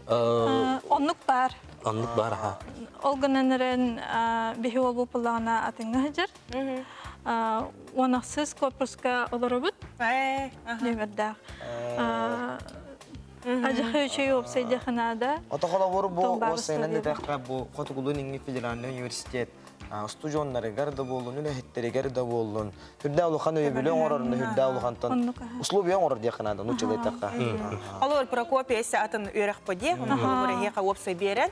Оннук баар. Оннук баар аха. Ол гынан эрэн биһи уолбут буллаҕына атыҥҥа сылдьар. Уонахсыз корпуска олоробут. Нүөмэрдээх. Ажахы үчүй уопсай дьаханаада. Ото холобур бу уопсайынан дитэххэ бу Хотугулуун Иҥҥи федеральный университет устудьуоннарыгар да буоллун, үлэһиттэригэр да буоллун, үрдэ улахан өйөбүлү оҥорор, үрдэ улахантан условия оҥорор диэххэ наада, нууччалыы эттэххэ. Холобур Прокопий эссе атын үөрэх диэ, холобур эһиэхэ уопсай биэрэн,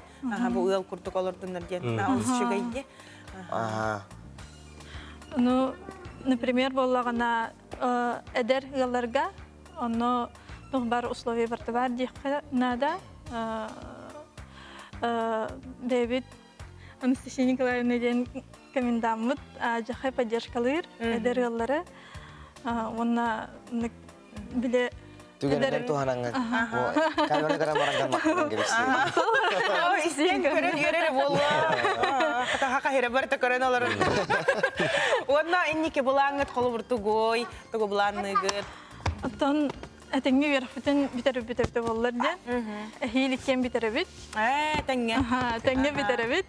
бу ыал курдук олордуннар диэн, олус үчүгэй диэ. Ну, например, буоллаҕына эдэр ыалларга онно туох баар условия барыта баар диэххэ наада. Бэйэбит Анастасия Николаевна диэн комендаммыт дьахай поддержкалыыр эдэр ыаллары уонна биле Түгэнинэн туһанаҥҥын камера көрөн баран махтанан кэбиссиэ. Истиэн көрөн үөрэрэ буолуо. Хатаха хаһыра барыта көрөн олорор. Уонна инники былааҥҥыт холобур тугуй, тугу былаанныыгыт? Оттон этэҥҥэ үөрэхпитин бүтэрэбит эбитэ буоллар диэн. Эһиил иккиэн бүтэрэбит. Ээ, тэҥҥэ. Тэҥҥэ бүтэрэбит.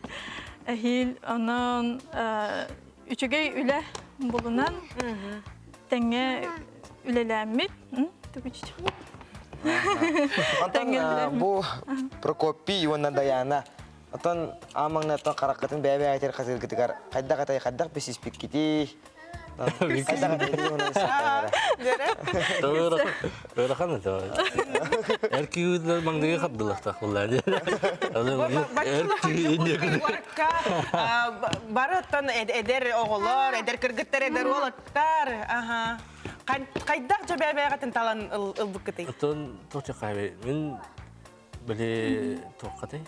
Эһиил онон үчүгэй үлэ булунан. Тэҥҥэ үлэлээммит. Онтон бу Прокопий уонна Даяна Отон аамаҥнаттан хараххытын бэйэ-бэйэҕитигэр хатыыргытыгар хайдах атай хайдах бисиспиккитий? Хайдах атай Ыарахан это. Эр киһи маҥнайгы хардылахтаах буолла. Эр киһи Бары оттон эдэр оҕолор, эдэр кыргыттар, эдэр уолаттар. Аха. Хайдах дьэ бэйэ-бэйэҕитин талан ылбыккытый? Оттон туох мин Били туоххатай?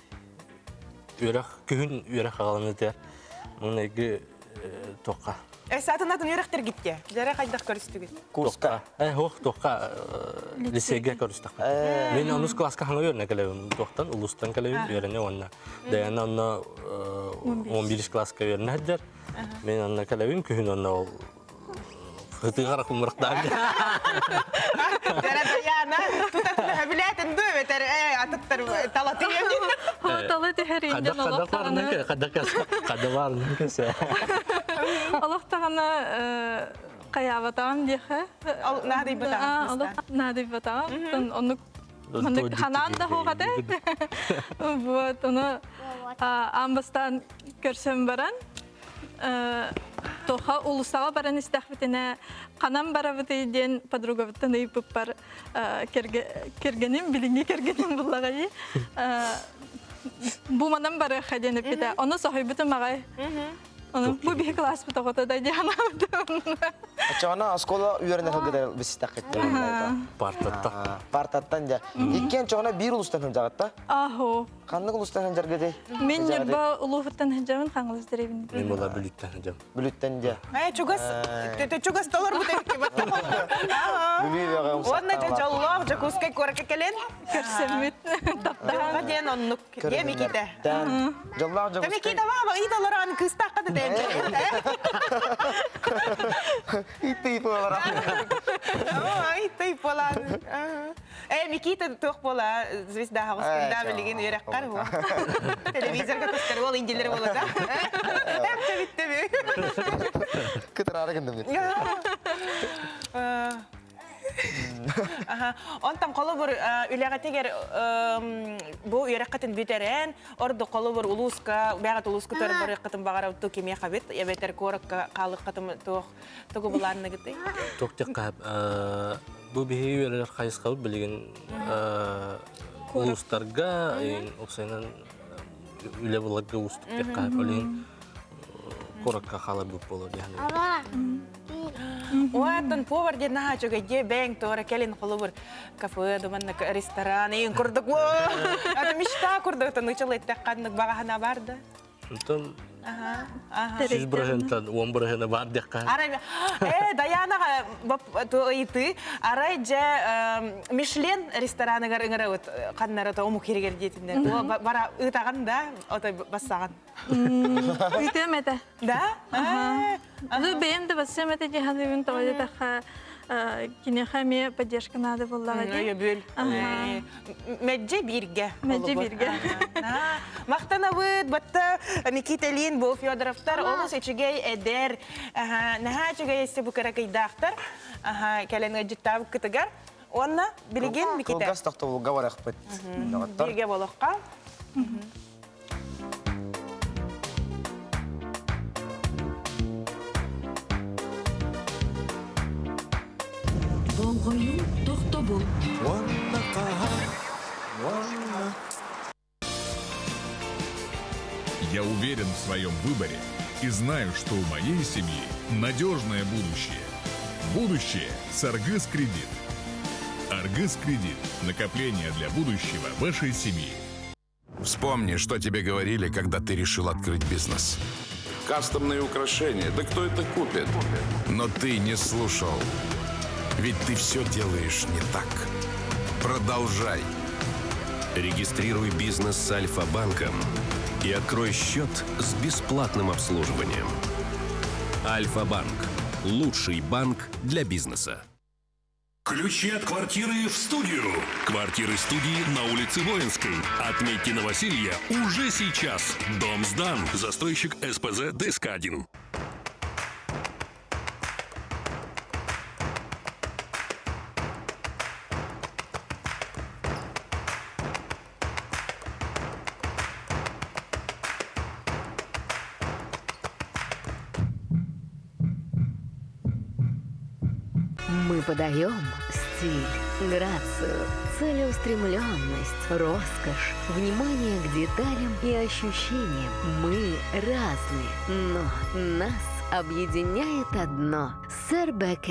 Үөрэх күһүн үөрэх аҕаланыытыгар маҥнайгы туохха? Саатын атын үөрэхтэргитте. Дьэрэ хайдах көрүстүгүт? Курска. Э, хуох туохха лицейгэ көрүстэхпит. Мин онус класска хаҥа үөрэнэ кэлэбин. Туохтан улуустан кэлэбин үөрэнэ уонна Даяна онно 11 класска үөрэнэ сылдьар. Мин онно кэлэбин күһүн онно ол Хытыгар кумурахтаан. Дара Даяна, тута билээтин дуу эбэтэр атыттар талатыйан. Тала түһэр инден олох даҕаны. Хадавар кесе. Олох даҕаны хайаабатаҕым диэхэ. Наадыйбатаҕым. Олох наадыйбатаҕым. Оннук маннык ханаан да суох этэ. Вот, ону аан бастаан көрсөн баран Тоха улусаҕа баран истэхпитинэ ханан барабытый диэн подругабыттан ыйыппыппар кэргэним билиҥҥи кэргэним буллаҕай бу манан барыахха диэн эппитэ ону соһуйбутум аҕай Ону бу биһи класспыт оҕото да диэн Оччоҕуна оскуола үөрэнэ сылгыдар бистэххиттэн. Партаттан. Партаттан дьэ. Иккиэн чоҕуна биир улустан сылдьаҕытта. Ахо. Ханнык улуустан сылдьаргытый? Мин Ньурба улууһуттан сылдьабын, Хаҥалас дэриэбинэ. Мин була Бүлүүттэн сылдьабын. Бүлүүттэн дьэ. Ээ, чугас, чугас толорбут эбикки Бүлүү бөҕө Уонна дьэ дьоллоох Дьокуускай куоракка кэлэн көрсөммүт таптаһан диэн оннук диэ Микита. Дьоллоох Дьокуускай. Микита баба ыйыталаран кыыстаахха да тэйэн Итый буолара. Итый буолан. Э, Микита туох буола звезда хаҕыскында билигин үөрэххэр буо. Телевизорга көстөр уол индилер буола да. Эптэ битте Кытыраары гынным. Аха. Онтон холобур үлэҕитигэр бу үөрэххитин бүтэрэн, ордук холобур улууска, бэҕэт улууска барыаххытын баҕарабыт кимиэхэ бит, эбэтэр куоракка хаалыаххытын туох Тугу былаанныгытый? Туох диэххэ бу биһиги үөрэнэр хайысхабыт билигин улуустарга уопсайынан үлэ буларга уустук диэххэ олин куоракка хааларбыт буолуо диэн Уоттан повар диэн наһаа үчүгэй дьиэ бэйэҥ туора кэлин холобур кафе думаннык ресторан иин курдук это мечта курдук тынычыл эттэк ханнык баҕаһына бар да Онтон 100 процентан 10 бырыһыана баар диэххэ. Арай, э, Даянаҕа ыйытыы, арай дьэ Мишлен рестораныгар ыҥырабыт ханнара то омук иригер диэтиннэр. Бара ыытаҕын да, отой бассаҕын. Ыытыам этэ. Да? Ну, бэйэм да бассыам этэ дии саныыбын тоҕо диэтэххэ киниэхэ эмиэ поддержка надо буоллаҕа дии. Өйөбүл. Мэддьи бииргэ. Мэддьи бииргэ. Махтанабыт, батта Никиталин, бу Федоровтар олус үчүгэй эдэр, наһаа үчүгэй эссе бу кыракыйдаахтар кэлэн ыалдьыттаабыт кытыгар. Уонна билигин Микита. Кылгас тохтобулга барахпыт. Бииргэ болохха. Болҕойуу тохтобул. Уонна хаһан, уонна Я уверен в своем выборе и знаю, что у моей семьи надежное будущее. Будущее с Аргыс Кредит. Аргыс Кредит. Накопление для будущего вашей семьи. Вспомни, что тебе говорили, когда ты решил открыть бизнес. Кастомные украшения, да кто это купит? Но ты не слушал. Ведь ты все делаешь не так. Продолжай. Регистрируй бизнес с Альфа-банком и открой счет с бесплатным обслуживанием. Альфа-банк – лучший банк для бизнеса. Ключи от квартиры в студию. Квартиры студии на улице Воинской. Отметьте новоселье уже сейчас. Дом сдан. Застройщик СПЗ ДСК-1. Мы подаем стиль, грацию, целеустремленность, роскошь, внимание к деталям и ощущениям. Мы разные, но нас объединяет одно – СРБК.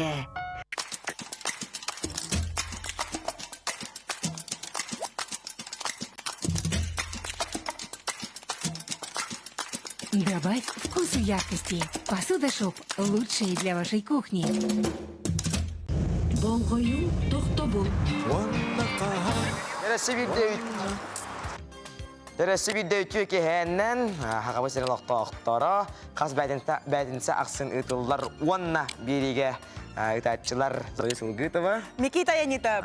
Добавь вкусу яркости. Посуда Шоп – лучшая для вашей кухни. Болҕойуу тохтобул. Тэрээсси биирдэ үтүө киэһээннэн Хахабы сирин олохтоохторо хас бээтинсэ ахсын ыытыллар уонна биэриигэ ыытааччылар Зоя Сылгытова, Никита Янитов.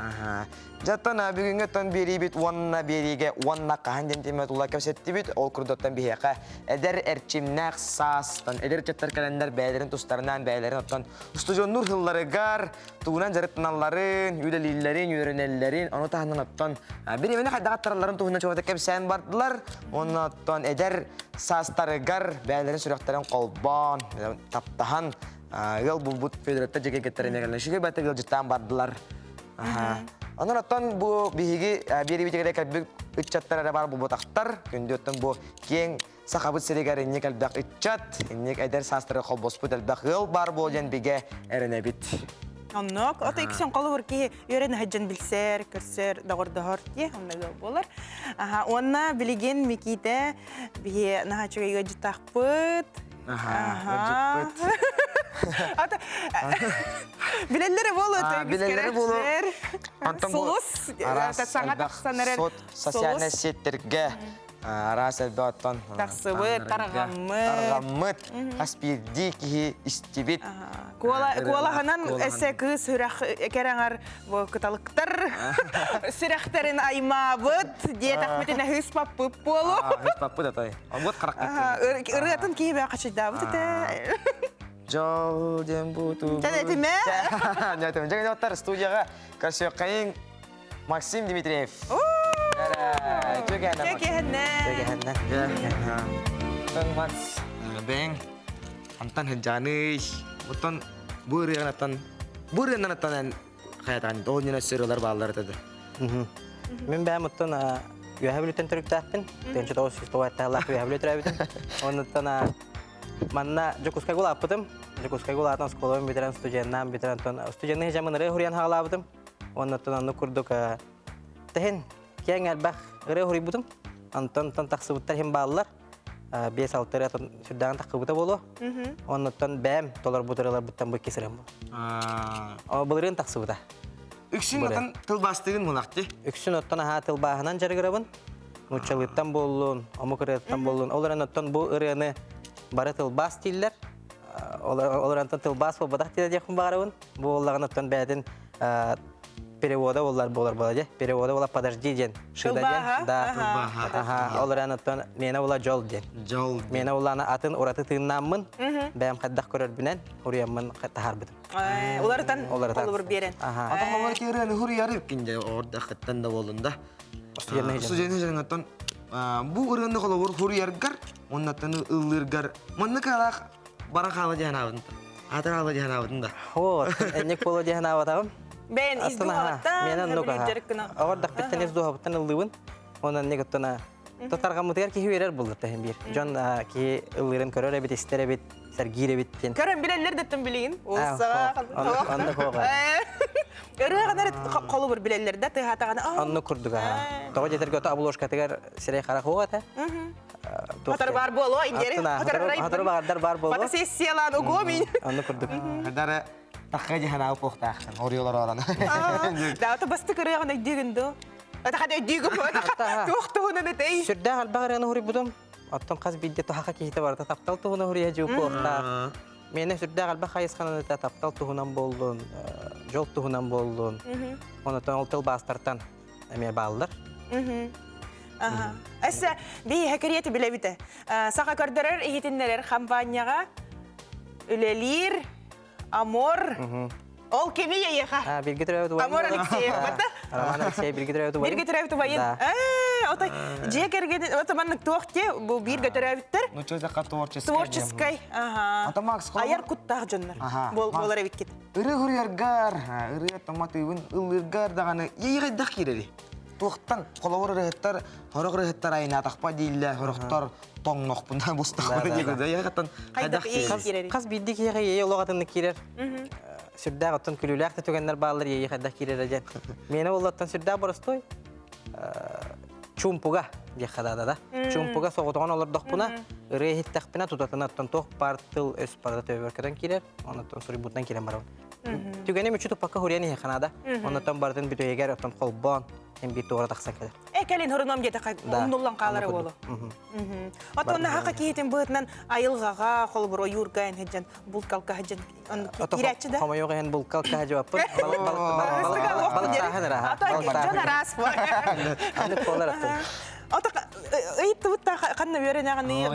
Дьаттан бүгүҥҥү оттон биэриибит уонна биэриигэ уонна хаһан диэн тиэмэ тула кэпсэттибит. Ол курдуктан биһиэхэ эдэр эрчимнээх саастан эдэр ыччаттар кэлэннэр бэйэлэрин тустарынан бэйэлэрин оттон устудьуоннуур сылларыгар тугунан дьарыктаналларын, үлэлииллэрин, үөрэнэллэрин, ону таһынан оттон бириэмэни хайдах аттаралларын туһунан чугата кэпсээн бардылар. Уонна оттон эдэр саастарыгар бэйэлэрин сүрэхтэрин холбоон, таптаһан ыал булбут Федоровтар дьиэ кэргэттэрин кэлэн үчүгэй баты ыалдьыттаан бардылар. Онон оттон бу биһиги биэриибитигэр кэлбит ыччаттар эрэ баар буолбатахтар. Күндү оттон бу киэҥ Сахабыт сиригэр инник элбэх ыччат, инник эдэр саастары холбоспут элбэх ыал баар буол диэн бигэ эрэнэбит. Оннук. Ото иккисен холобур киһи үөрэн сылдьан билсэр, көрсөр, доҕордоһор дии, онно ыал буолар. Аха, уонна билигин Микиитэ биһи наһаа үчүгэй ыалдьыттаахпыт. Аха, Ата билэллэрэ буолуо билэллэрэ буолуо. Сулус саҥа тахсан эрэр социальнай сеттерге араас элбэх оттон тахсыбыт, тарҕаммыт. Тарҕаммыт, хас биирдии киһи истибит. Куолаһынан эссе кыыс сүрэх кэрэҥэр бу кыталыктар сүрэхтэрин аймаабыт диэтэхпитинэ хыыспаппыт буолу. Хыыспаппыт атай. Онбут харахтар. Ырыатын киһи бээ хачыйдаабыт этэ. Жол диэн буту. Чэн этиме. Нэтим. Дьэ оттар студияга көрсүөххэйиҥ Максим Дмитриев. Түгэннэ. Түгэннэ. Тон Макс бэйэҥ антан сылдьааный. Оттон бу ырыаҕын бу ырыанан аттан хайатаан ол ньына сырылар бааллар этэ. Мин бэйэм оттон Үөһэ Бүлүүттэн төрүттээхпин. 1909 Үөһэ Бүлүү төрөөбүтүм. Оннуттан Манна Дьокуускайга улааппытым. Дьокуускайга улаатан оскуолабын бүтэрэн, студеннаан бүтэрэн, оттон студенныы сылдьаммын ырыа суруйан хаалаабытым. Уонна оттон оннук курдук тэһин киэҥ элбэх ырыа суруйбутум. Онтон онтон тахсыбыттар иһин бааллар. 5-6 ырыа сүрдээҕин таххыбыта буолуо. Оннуттан бэйэм толорбут ырыаларбыттан бу иккис ырыам буолуо. Былырыын тахсыбыта. Үксүн оттон тылбаастыгын мунахти. Үксүн оттон аһаа тылбааһынан дьарыгырабын. Нууччалыыттан буоллун, омук ырыаттан буоллун. Ол эрэн оттон бу ырыаны бары тылбаас дииллэр. Ол эрэн тылбаас буолбатах диэхпин баҕарабын. Бу буоллаҕына оттон бэйэтин перевода буоллар буолар буола дьэ. Перевода буола подожди диэн. Шыда диэн. Да. Аха. Ол эрэн оттон миэнэ була дьол диэн. Дьол. Миэнэ буллаана атын ураты тыыннааммын, бэйэм хайдах көрөрбүнэн уруйаммын таһаарбытым. Уларытан холобур биэрэн. Ата холобур киэрэн хуруйары кинде ордахыттан да болун да. Студенный жанаттан бу ырыаны холобур хуруйаргар, оннаттан ыллыыргар маннык алах бара хаала диэн Атар хаала диэн аабытын да. О, энник боло диэн аабатаҕым. Бэйэн ис дууһабыттан, Мен оннук Оҕордахпыттан ис дууһабыттан ыллыыбын. Онон ник оттона Татаргаммытыгар киһи үөрэр булла тэһин биир. Дьон киһи ыллыырын көрөр эбит, истэр эбит, сэргиир эбит диэн. Көрөн билэллэр дэттэн билигин. Уссаҕа. Оннук хоҕа. Ырыаҕынар холобур билэллэр да тыаһаатаҕына. Оннук курдук аа. Тоҕо диэтэргэ ото обложкатыгар сирэй харах уоҕа этэ. Хотор бар буолуо индери. Хотор баардар бар буолуо. Фотосессиялаан угуом ин. Оннук курдук. Дары тахха дьаһанаабы пуохтаахтан оруйолор оран. Да, ото бастык ырыаҕын өйдүүгүн дуу? Ата өйдүүгүн туох туһунан этэй? Сүрдээх элбэх ырыаны хуруйбутум. Оттон хас биирдэ туһаха киһитэ барыта таптал туһунан хуруйа дьууппуохтаах. Миэнэ сүрдээх элбэх хайысханан этэ таптал туһунан буоллун, дьол туһунан буоллун. Онотон ол тылбаастартан эмиэ бааллар. Эссе биһи кэриэти билэбитэ. Саха көрдөрөр иһитиннэрэр хампаанньаҕа үлэлиир Амор. Ол кими эйиэхэ? Бирге төрөөбүт убайым. Амор Алексеев бата? Роман Алексеев бирге төрөөбүт убайым. Бирге төрөөбүт убайын. Ээ, отой дьиэ кэргэнин, ото маннык туох дии, бу бииргэ төрөөбүттэр. Ну, что это творческий. Творческий, ага. Ата Макс, Айар куттаах дьоннор. Буолар эбиккит. Ырыа хуруйаргар, ырыа томатыыбын ыллыыргар даҕаны иэйэҕэйдэх киирэри. Туохтан холобур ырыһыттар, хорох ырыһыттар айнаатахпа дииллэр, хорохтор тоҥнохпуна бустахпына диэки да хайдах киирэр? Хас биирдии киһиэхэ иэйэ олох атыннык киирэр. Сүрдээх оттон күлүүлээх да түгэннэр бааллар иэйэ хайдах киирэрэ диэн. Миэнэ буоллаттан сүрдээх боростуой чуумпуга диэххэ да да. Чуумпуга соҕотоҕун олордохпуна, ырыа иһиттэхпинэ тутатына оттон туох баар тыл өс барыта төбөбөр көтөн киирэр, оннуттан суруйбутунан киирэн барабын. Түгэни мүччү туппакка хуруйан иһиэххэ наада. Оннуттан барытын бүтүһүгэр оттон холбоон, эн биир туора тахсан кэлэр. Э кэлин хоруном диэтэххэ умнуллан хаалара буолу. Отон хака киһитин быһытынан айылҕаҕа холобур ойуурга эн сылдьан булкалка сылдьан киирээччи да. Хомойуох иһин булкалка сылдьыбаппын. Балыктааһын ыраха. Дьон араас Аннык буолар аттын. Ото ыйыттыбыт да ханна үөрэнэҕини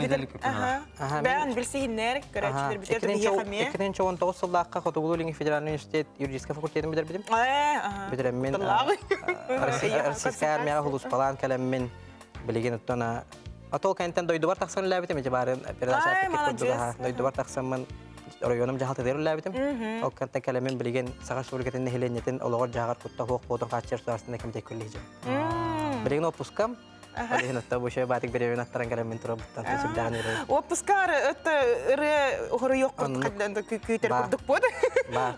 бээн билсиһиннэр көрөөччүлэр бүтэр биһиэхэ эмиэ. 2019 сыллаахха Хотугулуу-Илиҥҥи федеральный университет юридическай факультетын бүтэрбитим. Бүтэрэммин Российская армияҕа хулуспалаан кэлэммин билигин оттон Атол кэнтэн дойдубар тахсан үлээбитим ити баарын передача курдук дойдубар тахсаммын оройуонум дьаһалтатыгар үлээбитим. Ол кэнтэн кэлэммин билигин Саха Республикатын нэһилиэнньэтин олоҕор дьаһаҕар кутта хуох буотун хааччыйар судаарыстыбаннай комитет колледжа. Билигин отпускам Ол иһин отто бу батик беребин аттаран кэлэммин турабыттан сүрдээҕин үөрөбүн. Отпускар өттө ырыа хоруйуоххун күүтэр курдук буот.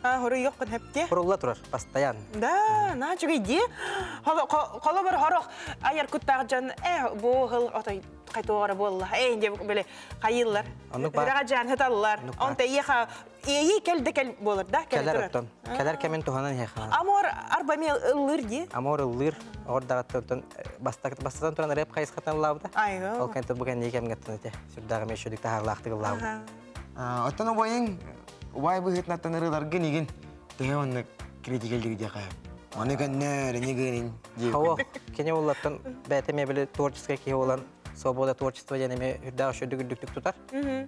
Хоруйуоххун хэпте. Хурулла турар, постоянно. Да, на чугай ди. Холобор хорох айар куттаах дьон э бу хыл отой хайтуора буолла. Э инде биле хайыллар. Ыраға жан хыталлар. Онта иеха Иэйии кэл да кэл буолар да? Кэлэр оттон. Кэлэр кэмин туһанан иһэ Амор арба эмиэ ыллыыр дии. Амор ыллыыр. Оҕор даҕаттан бастатан туран рэп хайысхатынан ыллаабыта. Ол кэнтэ бу кэнники кэмҥэ ити сүрдээх эмиэ шүдүк таһаарлаахтык ыллаабыта. Оттон убайыҥ убай быһыытынан ырыаларгын игин төһө оннук критикэлдиги диэхэ. Ону көннөр, ини гынин дии. Хоо, кини уллаттан бэйэтэ эмиэ били творческай киһи буолан свобода творчества диэн эмиэ үрдээх үчүгдүк үрдүктүк тутар.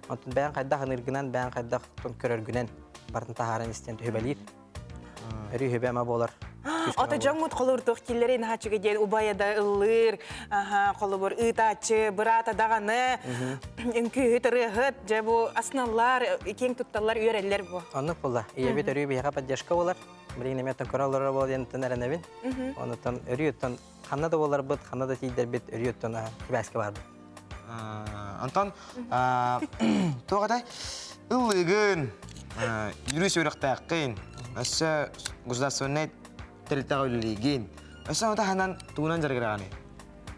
Онтон бэйэҥ хайдах аныыргынан, бэйэҥ хайдах көрөргүнэн барытын таһааран истэн түһүбэлиир. Өрүү үһүбэ ама буолар. Ото дьоҥҥут холуурдуох киллэрин хаачыга диэн убайа да ыллыыр, холобур ыытааччы, быраата даҕаны, үҥкүүһүт, ырыаһыт, дьэ бу асналлар, киэҥ тутталлар, үөрэллэр бу. Оннук буолла. Ийэбит өрүү биһиэхэ поддержка буолар. Билигин эмиэ оттон көрө олорор буол диэн эрэнэбин. Онуттан өрүү оттон ханна да буоларбыт, ханна да тиийдэрбит өрүү оттон сибээскэ баарбыт. Антон, туох этэй? Ыллыгын, юрист үөрэхтээххин, өссө государственнай тэрилтэҕэ үлэлиигин. Өссө ону таһынан тугунан дьарыгыраҕыный?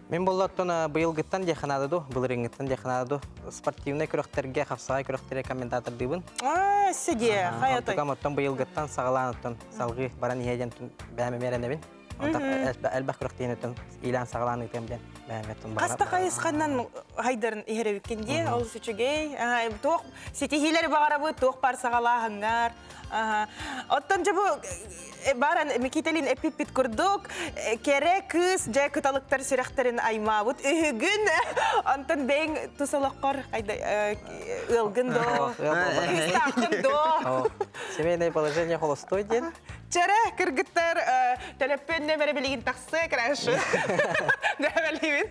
Мин буоллаттан быйылгыттан диэххэ наада дуу, былырыыҥҥыттан диэххэ наада дуу, спортивнай күрэхтэргэ, хапсаҕай күрэхтэргэ комментатордыыбын. Аа, сидиэ, хайатай. Онтукам оттон быйылгыттан саҕалаан оттон салгыы баран иһэ диэн бэйэм эмиэ эрэнэбин. Элбэх күрэхтэһиини иилээн саҕалаан ыытыам диэн бэйэм Хаста хайысханан хайдарын иһэрэбиккин дии, олус үчүгэй. Туох ситиһиилэри баҕарабыт, туох бар саҕалааһыҥҥар. Оттон дьэ бу баран Микиталин эппиппит курдук, кэрэ кыыс дьэ кыталыктар сүрэхтэрин аймаабыт үһүгүн. Онтон бэйэҥ тус олоххор ыалгын доо, кыыстааххын доо. Семейное положение холостой диэн. Чэрэ, кыргыттар, төлөппүөн нөмөрө билигин тахсыа, краш. Дэбэлиибин.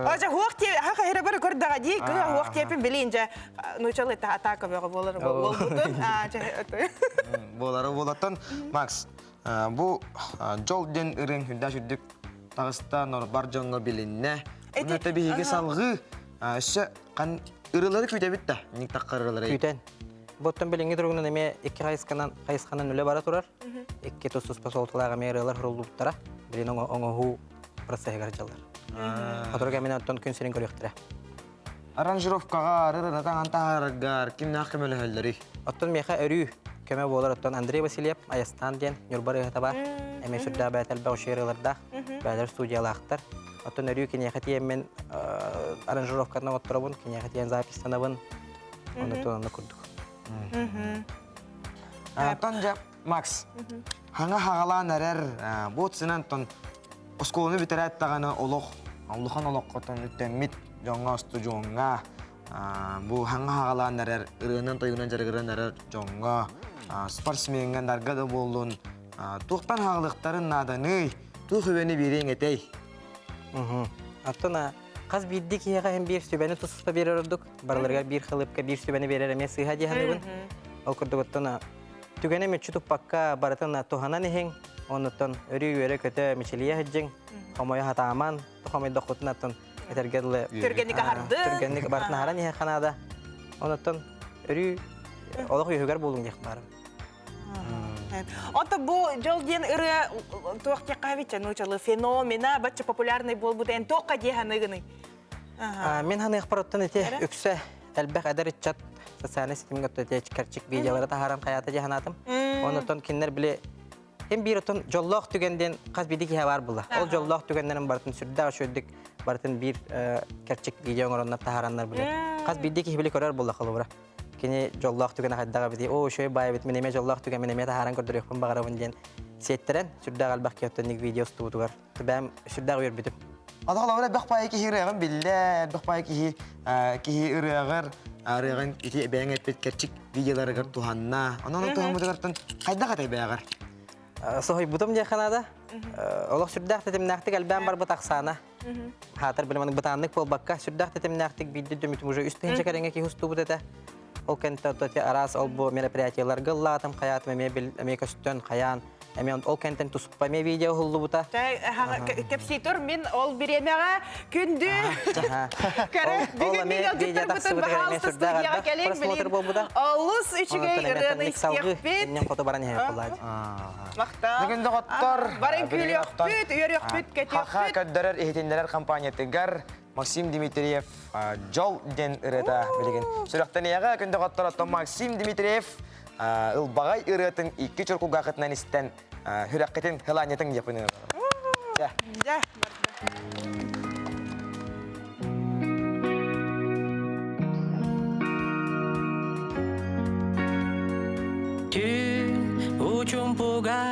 Ожа хуох те хаха хера бары көрдөҕө дии, кыа хуох тиэпин билин же нучалы та атака бөҕө буолар болбутун. Буолары буолаттан Макс, бу дьол диэн ырыаҥ үрдээх үрдүк таҕыста бар дьоҥҥо билиннэ. Онно биһиги салҕыы өссө қан ырылары күүтэбит да, ник таххар ырылары. Күүтэн. Буттан билиҥҥи туругунан эмиэ икки хайысханан хайысханан үлэ бара турар. Икки тус-туспа суолталаах эмиэ ырыалар суруллубуттара. Билин оҥоһуу процеһыгар дьаллар. Сотору кэминэн оттон күн сирин көрүөхтэрэ. Аранжировкаҕа ырыаны таҥан таһаараргар кимнээх көмөлөһөллөрүй? Оттон миэхэ өрүү көмө буолар оттон Андрей Васильев Айастаан диэн Ньурба ырыаһыта баар. Эмиэ сүрдээх бэйэтэ элбэх үчүгэй ырыалардаах, бэйэлэр студиялаахтар. Оттон өрүү киниэхэ тиийэммин аранжировкатын оҥотторобун, киниэхэ тиийэн запистанабын, Онно онно курдук. Антон дьэ, Макс, хаҥа хаҕалаан эрэр, бу сынан тон оскуоланы бүтэрээт даҕаны олох, улахан олоххо үктэммит дьоҥҥо, устудьуоҥҥа, бу хаҥа хаҕалаан эрэр, ырыанан тойугунан дьарыгыран эрэр дьоҥҥо, спортсмеҥҥа, нарга да буоллун, туохтан хаҕалыахтарын нааданый? Туох үбэни биэриэҥ этэй? Оттон хас биирдии киһиэхэ иһин биир сүбэни туспа биэрэр ордук. Барыларыгар биир халыыпка биир сүбэни биэрэр эмиэ сыыһа дии саныыбын. Ол курдук оттон түгэни мүччү туппакка барытын туһанан иһиҥ. Оннуттан өрүү үөрэ-көтө мичилийэ сылдьыҥ. Хомойо хатааман, хомойдоххутун оттон этэргэ дылы Түргэнник аһардын. Түргэнник барытын аһаран иһэр ханаада. Онуттан өрүү олох үөһүгэр буолуҥ диэх баарым. Ото бу дьол диэн ырыа туох диэххэ эбит нуучалыы феномена бачча популярный буолбут эн туохха дии ханыгыный? Мин ханыахпар оттон ити үксэ элбэх эдэр ыччат социальный ситимҥэ кэрчик видеолары таһааран хайаата дии санаатым. Оннуттан кинилэр били Эн биир отон дьоллоох түгэн диэн хас биирдии киһи баар буолла. Ол дьоллоох түгэннэрин барытын сүрдээх үчүгэйдик барытын биир кэрчик видео оҥороннор таһаараннар билэр. Хас биирдии киһи били көрөр буолла холобура. Кини дьоллоох түгэнэ хайдаҕа эбитий, оо үчүгэй баай эбит, мин эмиэ дьоллоох түгэн мин эмиэ таһааран көрдөрүөхпүн баҕарабын диэн сиэттэрэн сүрдээх элбэх киһи оттон видео устубутугар бэйэм сүрдээх үөрбүтүм. Ата холобура элбэх баайы киһи ырыаҕын биллэ, элбэх баайы киһи киһи ырыаҕар ырыаҕын ити бэйэҥ эппит кэрчик видеоларыгар туһанна. Онон туһаммытыгартан хайдах этэй бэйэҕэр? Соһуйбутум диэххэ наада. Олох сүрдээх тэтимнээхтик элбээн барбыт ахсаана. Хаатар билим бытааннык буолбакка, сүрдээх тэтимнээхтик биирдэ дөмүтүм уже үс тыһыынча кэриҥэ киһи устубут этэ. Ол кэнтэ араас ол бу мероприятиеларга ыллаатым, хайаатым эмиэ эмиэ көстөн, хайаан Эмиэ ол кэнтэн туспа эмиэ видео уһуллубута. Кэпсии тур, мин ол бириэмэҕэ күндү көрө бүгүн мин ыалдьыттарбытын баһаалыста студияҕа кэлиҥ билин олус үчүгэй ырыаны истиэхпит. Иннин хоту баран иһэр буоллаа. Махтал. Бүгүн доҕоттор. Барын күлүөхпүт, үөрүөхпүт, көтүөхпүт. Хаха көрдөрөр иһитиннэрэр компаниятыгар Максим Дмитриев Дьол диэн ырыата билигин сүрэхтэниэҕэ күн доҕоттор оттон Максим Дмитриев ылбаҕай ырыатын икки чуркугаахытынан истэн сүрэххитин хылаанньытыҥ диэппин Дьэ. Дьэ. Түүн учумпуга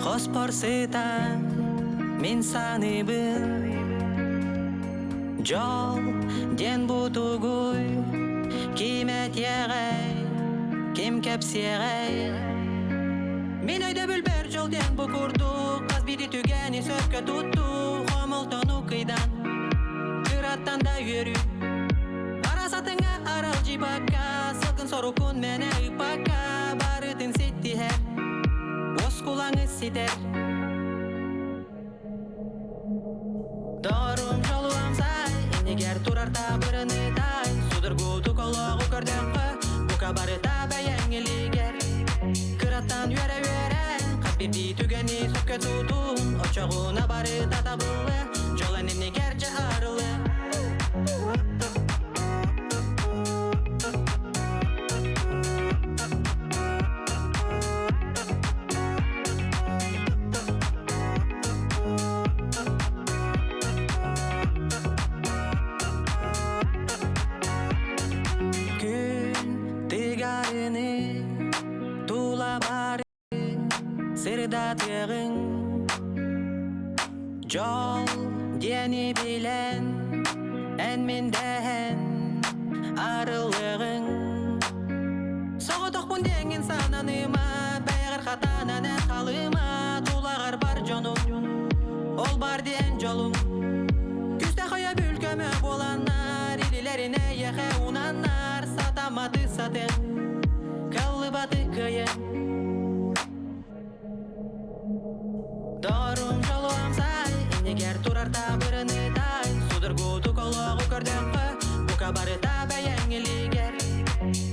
хоспор сытан мин саныыбын Дьол диэн бутугуй ким этиэҕэй, ким кэпсиэҕэй Мин өйдөбүлбэр дьол диэн бу курдук хас биирдии түгэни сөпкө туттуу хомолтону кыйдан кыраттан да үөрүү Арасатыҥа аралдьыйбакка, сылгын сорукун мэнэ ыыппакка, барытын ситтиһэр, уоскулаҥы ситэр. Дорум дьолуам сай, иннигэр турар табырыны тай, судургутук олоҕу көрдөххө, бука барыта бэйэҥ илиигэр. Кыраттан үөрэ-үөрэн, хас биирдии түгэни сөпкө тутун, оччоҕуна барыта табыллыа, дьол эн иннигэр дьэ арылыа. Күн тыгарыны тула бары сырдатыаҕыҥ Дьол диэни билэн эн мин дэһэн арыллыаҕыҥ Соҕотохпун диэҥҥин сананыма бэйэҕэр хатанан эн халыма тулаҕар бар дьонуҥ ол бар диэн дьолуҥ Күүстээх өйөбүл көмө буоланнар илилэрин эйиэхэ уунаннар сатамматы сатыаҥ кыллыбаты кыайыаҥ Дорум дьолуом сай, иннигэр турар табырыны тай, судургутук олоҕу көрдөххө, бука барыта бэйэҥ илиигэр.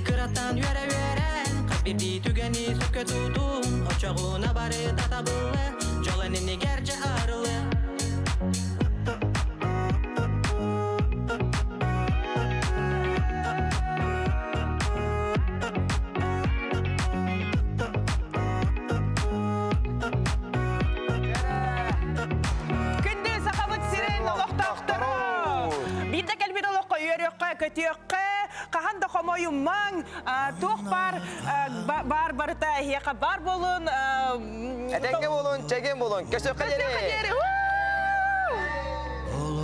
Кыраттан үөрэ-үөрэн, хас биирдии түгэни сөпкө тутун, оччоҕуна барыта табыллыа, дьол эн иннигэр дьэ арылыа. Күндү Сахабыт сирин олохтоохторо! Биирдэ кэлбит олоххо үөрүөххэ, көтүөххэ, хаһан да хомойуммаҥ, туох баар баар барыта эһиэхэ баар буолун. Этэҥҥэ буолун, чэгиэн буолун, көсүөххэ диэри!